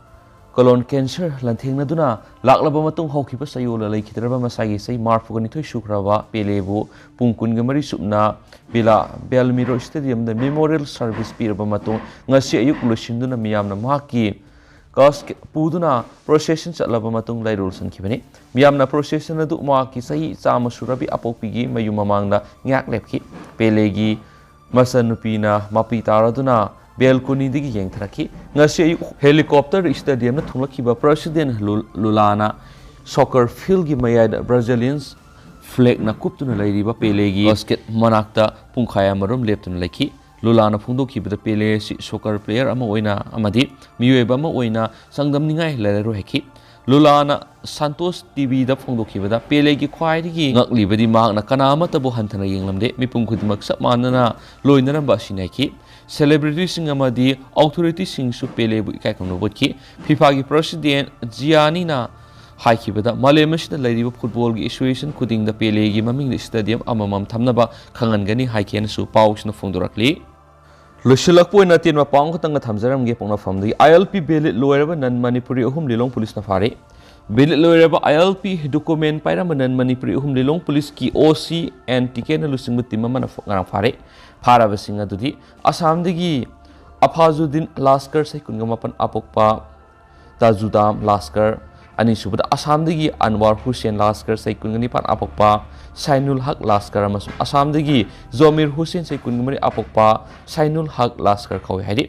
Colon cancer ꯂꯥꯟꯊꯦꯡꯅꯗꯨꯅ ꯂꯥꯛꯂꯕ ꯃꯇꯨꯡ ꯍꯧꯈꯤꯕ ꯆꯌꯣꯜꯗ ꯂꯩꯈꯤꯗ꯭ꯔꯕ ꯃꯁꯥꯒꯤ ꯆꯍꯤ ꯃꯔꯤꯐꯨꯒ ꯅꯤꯊꯣꯏ ꯁꯨꯈ꯭ꯔꯕ ꯄꯦꯂꯦꯕꯨ ꯄꯨꯡ ꯀꯨꯟꯒ ꯃꯔꯤ ꯆꯨꯞꯅ ꯚꯤꯂꯥ ꯕꯦꯜꯃꯤꯔꯣ ꯁ꯭ꯇꯦꯗꯤꯌꯝꯗ ꯃꯦꯃꯣꯔꯤꯌꯦꯜ ꯁꯔꯚꯤꯁ ꯄꯤꯔꯕ ꯃꯇꯨꯡ ꯉꯁꯤ ꯑꯌꯨꯛ ꯂꯣꯏꯁꯤꯟꯗꯨꯅ ꯃꯤꯌꯥꯝꯅ ꯃꯍꯥꯛꯀꯤ ꯀꯥꯁꯀꯦꯠ ꯄꯨꯗꯨꯅ ꯄ꯭ꯔꯣꯁꯦꯁꯟ ꯆꯠꯂꯕ ꯃꯇꯨꯡ ꯂꯩꯔꯣꯜ ꯆꯪꯈꯤꯕꯅꯤ꯫ ꯃꯤꯌꯥꯝꯅ ꯄ꯭ꯔꯣꯁꯦꯁꯟ ꯑꯗꯨ ꯃꯍꯥꯛꯀꯤ ꯆꯍꯤ ꯆꯥꯝꯃ ꯁꯨꯔꯕꯤ ꯑꯄꯣꯛꯄꯤꯒꯤ ꯃꯌꯨꯝ ꯃꯃꯥꯡꯗ ꯉꯥꯏꯍꯥꯛ ꯂꯦꯞꯈꯤ꯫ ꯄꯦꯂꯦꯒꯤ ꯃꯆꯟꯅꯨꯄꯤꯅ ꯃꯄꯤ ꯇꯥꯔꯗꯨꯅ ꯕꯦꯜꯀꯣꯅꯤꯗꯒꯤ ꯌꯦꯡꯊꯔꯛꯈꯤ꯫ ꯉꯁꯤ ꯑꯌꯨꯛ ꯍꯦꯂꯤꯀꯣꯞꯇꯔ ꯁ꯭ꯇꯦꯗꯤꯌꯝꯗ ꯊꯨꯡꯂꯛꯈꯤꯕ ꯄ꯭ꯔꯦꯁꯤꯗꯦꯟ ꯂꯨ-, ꯂꯨꯂꯥꯅ ꯁꯣꯀꯔ ꯐꯤꯜꯒꯤ ꯃꯌꯥꯏꯗ ꯕ꯭ꯔꯥꯖꯤꯂꯤꯌꯟ ꯐ꯭ꯂꯦꯒꯅ ꯀꯨꯞꯇꯨꯅ ꯂꯩꯔꯤꯕ ꯄꯦꯂꯦꯒꯤ ꯀꯥꯁꯀꯦꯠ ꯃꯅꯥꯛꯇ ꯄꯨꯡꯈꯥꯏ ꯑꯃꯔꯣꯝ ꯂꯦꯞꯇꯨꯅ ꯂꯩꯈꯤ꯫ ꯂꯨꯂꯥꯅ ꯐꯣꯡꯗꯣꯛꯈꯤꯕꯗ ꯄꯦꯂꯦ ꯑꯁꯤ ꯁꯣꯀꯔ ꯄ꯭ꯂꯦꯌꯔ ꯑꯃ ꯑꯣꯏꯅ ꯑꯃꯗꯤ ꯃꯤꯑꯣꯏꯕ ꯑꯃ ꯑꯣꯏꯅ ꯆꯥꯡꯗꯝꯅꯤꯡꯉꯥꯏ ꯂꯩꯔꯔꯣꯏ ꯍꯥꯏꯈꯤ꯫ ꯂꯨꯂꯥꯅ ꯁꯥꯟꯇꯣꯁ ꯇꯤꯚꯤꯗ ꯐꯣꯡꯗꯣꯛꯈꯤꯕꯗ ꯄꯦꯂꯦꯒꯤ ꯈ꯭ꯋꯥꯏꯗꯒꯤ ꯉꯛꯂꯤꯕꯗꯤ ꯃꯍꯥꯛꯅ ꯀꯅꯥ ꯑꯃꯠꯇꯕꯨ ꯍꯟꯊꯅ ꯌꯦꯡꯂꯝꯗꯦ, ꯃꯤꯄꯨꯝ ꯈꯨꯗꯤꯡꯃꯛ ꯆꯞ ꯃꯥꯟꯅꯅ ꯂꯣꯏꯅꯔꯝꯕ ꯑꯁꯤꯅꯤ ꯍꯥꯏꯈꯤ꯫ ꯁꯦꯂꯦꯕ꯭ꯔꯤꯇꯤꯁꯤꯡ ꯑꯃꯗꯤ ꯑꯣꯊꯣꯔꯤꯇꯤꯁꯤꯡꯁꯨ ꯄꯦꯂꯦꯕꯨ ꯏꯀꯥꯏ ꯈꯨꯝꯅꯕ ꯎꯠꯈꯤ꯫ ꯐꯤꯐꯥꯒꯤ ꯄ꯭ꯔꯦꯁꯤꯗꯦꯟ ꯖꯤꯌꯥꯅꯤꯅ ꯍꯥꯏꯈꯤꯕꯗ, ꯃꯥꯂꯦꯝ ꯑꯁꯤꯗ ꯂꯩꯔꯤꯕ ꯐꯨꯠꯕꯣꯜꯒꯤ ꯑꯦꯁꯣꯁꯤꯌꯦꯁꯟ ꯈꯨꯗꯤꯡꯗ ꯄꯦꯂꯦꯒꯤ ꯃꯃꯤꯡꯗ ꯁ꯭ꯇꯦꯗꯤꯌꯝ ꯑꯃꯃꯝ ꯊꯝꯅꯕ ꯈꯪꯍꯟꯒꯅꯤ ꯍꯥꯏꯈꯤꯅꯁꯨ ꯄꯥꯎꯁꯤꯅ ꯐꯣꯡꯗꯣꯔꯛꯂꯤ꯫ ꯂꯣꯏꯁꯤꯜꯂꯛꯄ ꯑꯣꯏꯅ ꯑꯇꯦꯟꯕ ꯄꯥꯎ ꯑꯃꯈꯛꯇꯪꯒ ꯊꯝꯖꯔꯝꯒꯦ ꯄꯣꯛꯅꯐꯝꯗꯒꯤ꯫ ꯑꯥꯏ ꯑꯦꯜ ꯄꯤ ꯕꯦꯂꯤꯠ ꯂꯣꯏꯔꯕ ꯅꯟ ꯃꯅꯤꯄꯨꯔꯤ ꯑꯍꯨꯝ ꯂꯤꯂꯣꯡ ꯄꯨꯂꯤꯁꯅ ꯐꯥꯔꯦ꯫ ꯕꯦꯂꯤꯠ ꯂꯣꯏꯔꯕ ꯑꯥꯏ ꯑꯦꯜ ꯄꯤ ꯗꯣꯀꯨꯃꯦꯟ ꯄꯥꯏꯔꯝꯕ ꯅꯟ ꯃꯅꯤꯄꯨꯔꯤ ꯑꯍꯨꯝ ꯂꯤꯂꯣꯡ ꯄꯨꯂꯤꯁꯀꯤ ꯑꯣ ꯁꯤ ꯑꯦꯟ ꯇꯤꯀꯦꯠꯅ ꯂꯨꯆꯤꯡꯕ ꯇꯤꯝ ꯑꯃꯅ ꯐ-, ꯉꯔꯥꯡ ꯐꯥꯔꯦ꯫ ꯐꯥꯔꯕꯁꯤꯡ ꯑꯗꯨꯗꯤ ꯑꯁꯥꯝꯗꯒꯤ ꯑꯐꯥꯖꯨꯗꯤꯟ ꯂꯥꯁꯀꯔ ꯆꯍꯤ ꯀꯨꯟꯒ ꯃꯥꯄꯟ ꯑꯄꯣꯛꯄ, ꯇꯥꯖꯨꯗꯥꯝ ꯂꯥꯁꯀꯔ, ꯑꯅꯤꯁꯨꯕꯗ ꯑꯁꯥꯝꯗꯒꯤ ꯑꯟꯋꯥꯔ ꯍꯨꯁꯦꯟ ꯂꯥꯁꯀꯔ ꯆꯍꯤ ꯀꯨꯟꯒ ꯅꯤꯄꯥꯟ ꯑꯄꯣꯛꯄ, ꯁꯥꯏꯅꯨꯜ ꯍꯛ ꯂꯥꯁꯀꯔ ꯑꯃꯁꯨꯡ ꯑꯁꯥꯝꯗꯒꯤ ꯖꯣꯃꯤꯔ ꯍꯨꯁꯦꯟ ꯆꯍꯤ ꯀꯨꯟꯒ ꯃꯔꯤ ꯑꯄꯣꯛꯄ ꯁꯥꯏꯅꯨꯜ ꯍꯛ ꯂꯥꯁꯀꯔ ꯀꯧꯏ ꯍꯥꯏꯔꯤ꯫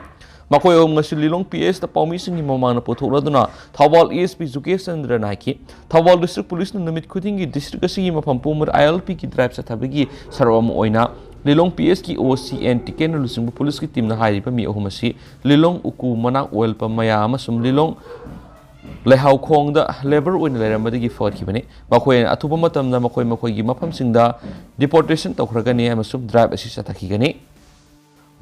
ꯃꯈꯣꯏ ꯑꯍꯨꯝ ꯉꯁꯤ ꯂꯤꯂꯣꯡ ꯄꯤ ꯑꯦꯁꯇ ꯄꯥꯎꯃꯤꯁꯤꯡꯒꯤ ꯃꯃꯥꯡꯗ ꯄꯨꯊꯣꯛꯂꯗꯨꯅ ꯊꯧꯕꯥꯜ ꯑꯦ ꯑꯦꯁ ꯄꯤ ꯖꯨꯒꯦꯁ ꯆꯟꯗ꯭ꯔꯅ ꯍꯥꯏꯈꯤ꯫ ꯊꯧꯕꯥꯜ ꯗꯤꯁꯇ꯭ꯔꯤꯛ ꯄꯨꯂꯤꯁꯅ ꯅꯨꯃꯤꯠ ꯈꯨꯗꯤꯡꯒꯤ ꯗꯤꯁꯇ꯭ꯔꯤꯛ ꯑꯁꯤꯒꯤ ꯃꯐꯝ ꯄꯨꯝꯕꯗ ꯑꯥꯏ ꯑꯦꯜ ꯄꯤꯒꯤ ꯗ꯭ꯔꯥꯏꯚ ꯆꯠꯊꯕꯒꯤ ꯁꯔꯨꯛ ꯑꯃ ꯑꯣꯏꯅ ꯂꯤꯂꯣꯡ ꯄꯤ ꯑꯦꯁꯀꯤ ꯑꯣ ꯁꯤ ꯑꯦꯟ ꯇꯤꯀꯦꯠꯅ ꯂꯨꯆꯤꯡꯕ ꯄꯨꯂꯤꯁꯀꯤ ꯇꯤꯝꯅ ꯍꯥꯏꯔꯤꯕ ꯃꯤ ꯑꯍꯨꯝ ꯑꯁꯤ ꯂꯤꯂꯣꯡ ꯎꯀꯨ ꯃꯅꯥꯛ ꯑꯣꯏꯜ ꯄꯝ ꯃꯌꯥ ꯑꯃꯁꯨꯡ ꯂꯤꯂꯣꯡ ꯂꯩꯍꯥꯎꯈꯣꯡꯗ ꯂꯦꯕꯔ ꯑꯣꯏꯅ ꯂꯩꯔꯝꯕꯗꯒꯤ ꯐꯒꯠꯈꯤꯕꯅꯤ꯫ ꯃꯈꯣꯏꯅ ꯑꯊꯨꯕ ꯃꯇꯝꯗ ꯃꯈꯣꯏ ꯃꯈꯣꯏꯒꯤ ꯃꯐꯝꯁꯤꯡꯗ ꯗꯤꯄꯣꯔꯇꯦꯁꯟ ꯇꯧꯈ꯭ꯔꯒꯅꯤ ꯑꯃꯁꯨꯡ ꯗ꯭ꯔꯥꯏꯚ ꯑꯁꯤ ꯆꯠꯊꯈꯤꯒꯅꯤ꯫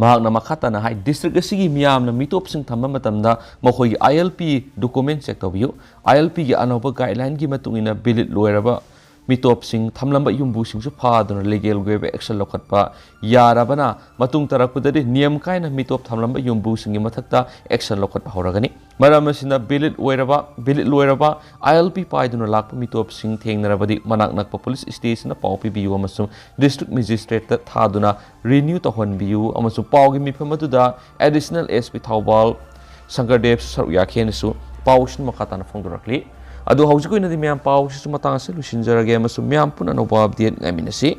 ꯃꯍꯥꯛꯅ ꯃꯈꯥ ꯇꯥꯅ ꯍꯥꯏ, ꯗꯤꯁꯇ꯭ꯔꯤꯛ ꯑꯁꯤꯒꯤ ꯃꯤꯌꯥꯝꯅ ꯃꯤꯇꯣꯞꯁꯤꯡ ꯊꯝꯕ ꯃꯇꯝꯗ ꯃꯈꯣꯏꯒꯤ ꯑꯥꯏ ꯑꯦꯜ ꯄꯤ ꯗꯣꯀꯨꯃꯦꯟ ꯆꯦꯛ ꯇꯧꯕꯤꯌꯨ꯫ ꯑꯥꯏ ꯑꯦꯜ ꯄꯤꯒꯤ ꯑꯅꯧꯕ ꯒꯥꯏꯗꯂꯥꯏꯟꯒꯤ ꯃꯇꯨꯡ ꯏꯟꯅ ꯕꯦꯂꯤꯠ ꯂꯣꯏꯔꯕ ꯃꯤꯇꯣꯞꯁꯤꯡ ꯊꯝꯂꯝꯕ ꯌꯨꯝꯕꯨꯁꯤꯡꯁꯨ ꯐꯥꯗꯨꯅ ꯂꯤꯒꯦꯜꯒꯤ ꯑꯣꯏꯕ ꯑꯦꯛꯁꯟ ꯂꯧꯈꯠꯄ ꯌꯥꯔꯕꯅ ꯃꯇꯨꯡ ꯇꯥꯔꯛꯄꯗꯗꯤ ꯅꯤꯌꯝ ꯀꯥꯏꯅ ꯃꯤꯇꯣꯞ ꯊꯝꯂꯝꯕ ꯌꯨꯝꯕꯨꯁꯤꯡꯒꯤ ꯃꯊꯛꯇ ꯑꯦꯛꯁꯟ ꯂꯧꯈꯠꯄ ꯍꯧꯔꯒꯅꯤ꯫ ꯃꯔꯝ ꯑꯁꯤꯅ ꯚꯦꯂꯤꯠ ꯑꯣꯏꯔꯕ ꯚꯦꯂꯤꯠ ꯂꯣꯏꯔꯕ ꯑꯥꯏ ꯑꯦꯜ ꯄꯤ ꯄꯥꯏꯗꯨꯅ ꯂꯥꯛꯄ ꯃꯤꯇꯣꯞꯁꯤꯡ ꯊꯦꯡꯅꯔꯕꯗꯤ ꯃꯅꯥꯛ ꯅꯛꯄ ꯄꯨꯂꯤꯁ ꯁ꯭ꯇꯦꯁꯟꯗ ꯄꯥꯎ ꯄꯤꯕꯤꯌꯨ ꯑꯃꯁꯨꯡ ꯗꯤꯁꯇ꯭ꯔꯤꯛ ꯃꯦꯖꯤꯁꯇ꯭ꯔꯦꯠꯇ ꯊꯥꯗꯨꯅ ꯔꯤꯅ꯭ꯌꯨ ꯇꯧꯍꯟꯕꯤꯌꯨ ꯑꯃꯁꯨꯡ ꯄꯥꯎꯒꯤ ꯃꯤꯐꯝ ꯑꯗꯨꯗ ꯑꯦꯗꯤꯁꯅꯦꯜ ꯑꯦꯁ ꯄꯤ ꯊꯧꯕꯥꯜ ꯁꯪꯀꯔꯗꯦꯕ ꯁꯔꯨꯛ ꯌꯥꯈꯤꯅꯁꯨ ꯄꯥꯎꯁꯤꯅ ꯃꯈꯥ ꯇꯥꯅ ꯐꯣꯡꯗꯣꯔꯛꯂꯤ꯫ ꯑꯗꯨ ꯍꯧꯖꯤꯛꯀꯤ ꯑꯣꯏꯅꯗꯤ ꯃꯌꯥꯝ ꯄꯥꯎꯁꯤꯁꯨ ꯃꯇꯥꯡ ꯑꯁꯤꯗ ꯂꯣꯏꯁꯤꯟꯖꯔꯒꯦ ꯑꯃꯁꯨꯡ ꯃꯌꯥꯝ ꯄꯨꯟꯅ ꯑꯅꯧꯕ ꯑꯞꯗꯦꯠ ꯉꯥꯏꯃꯤꯟꯅꯁꯤ꯫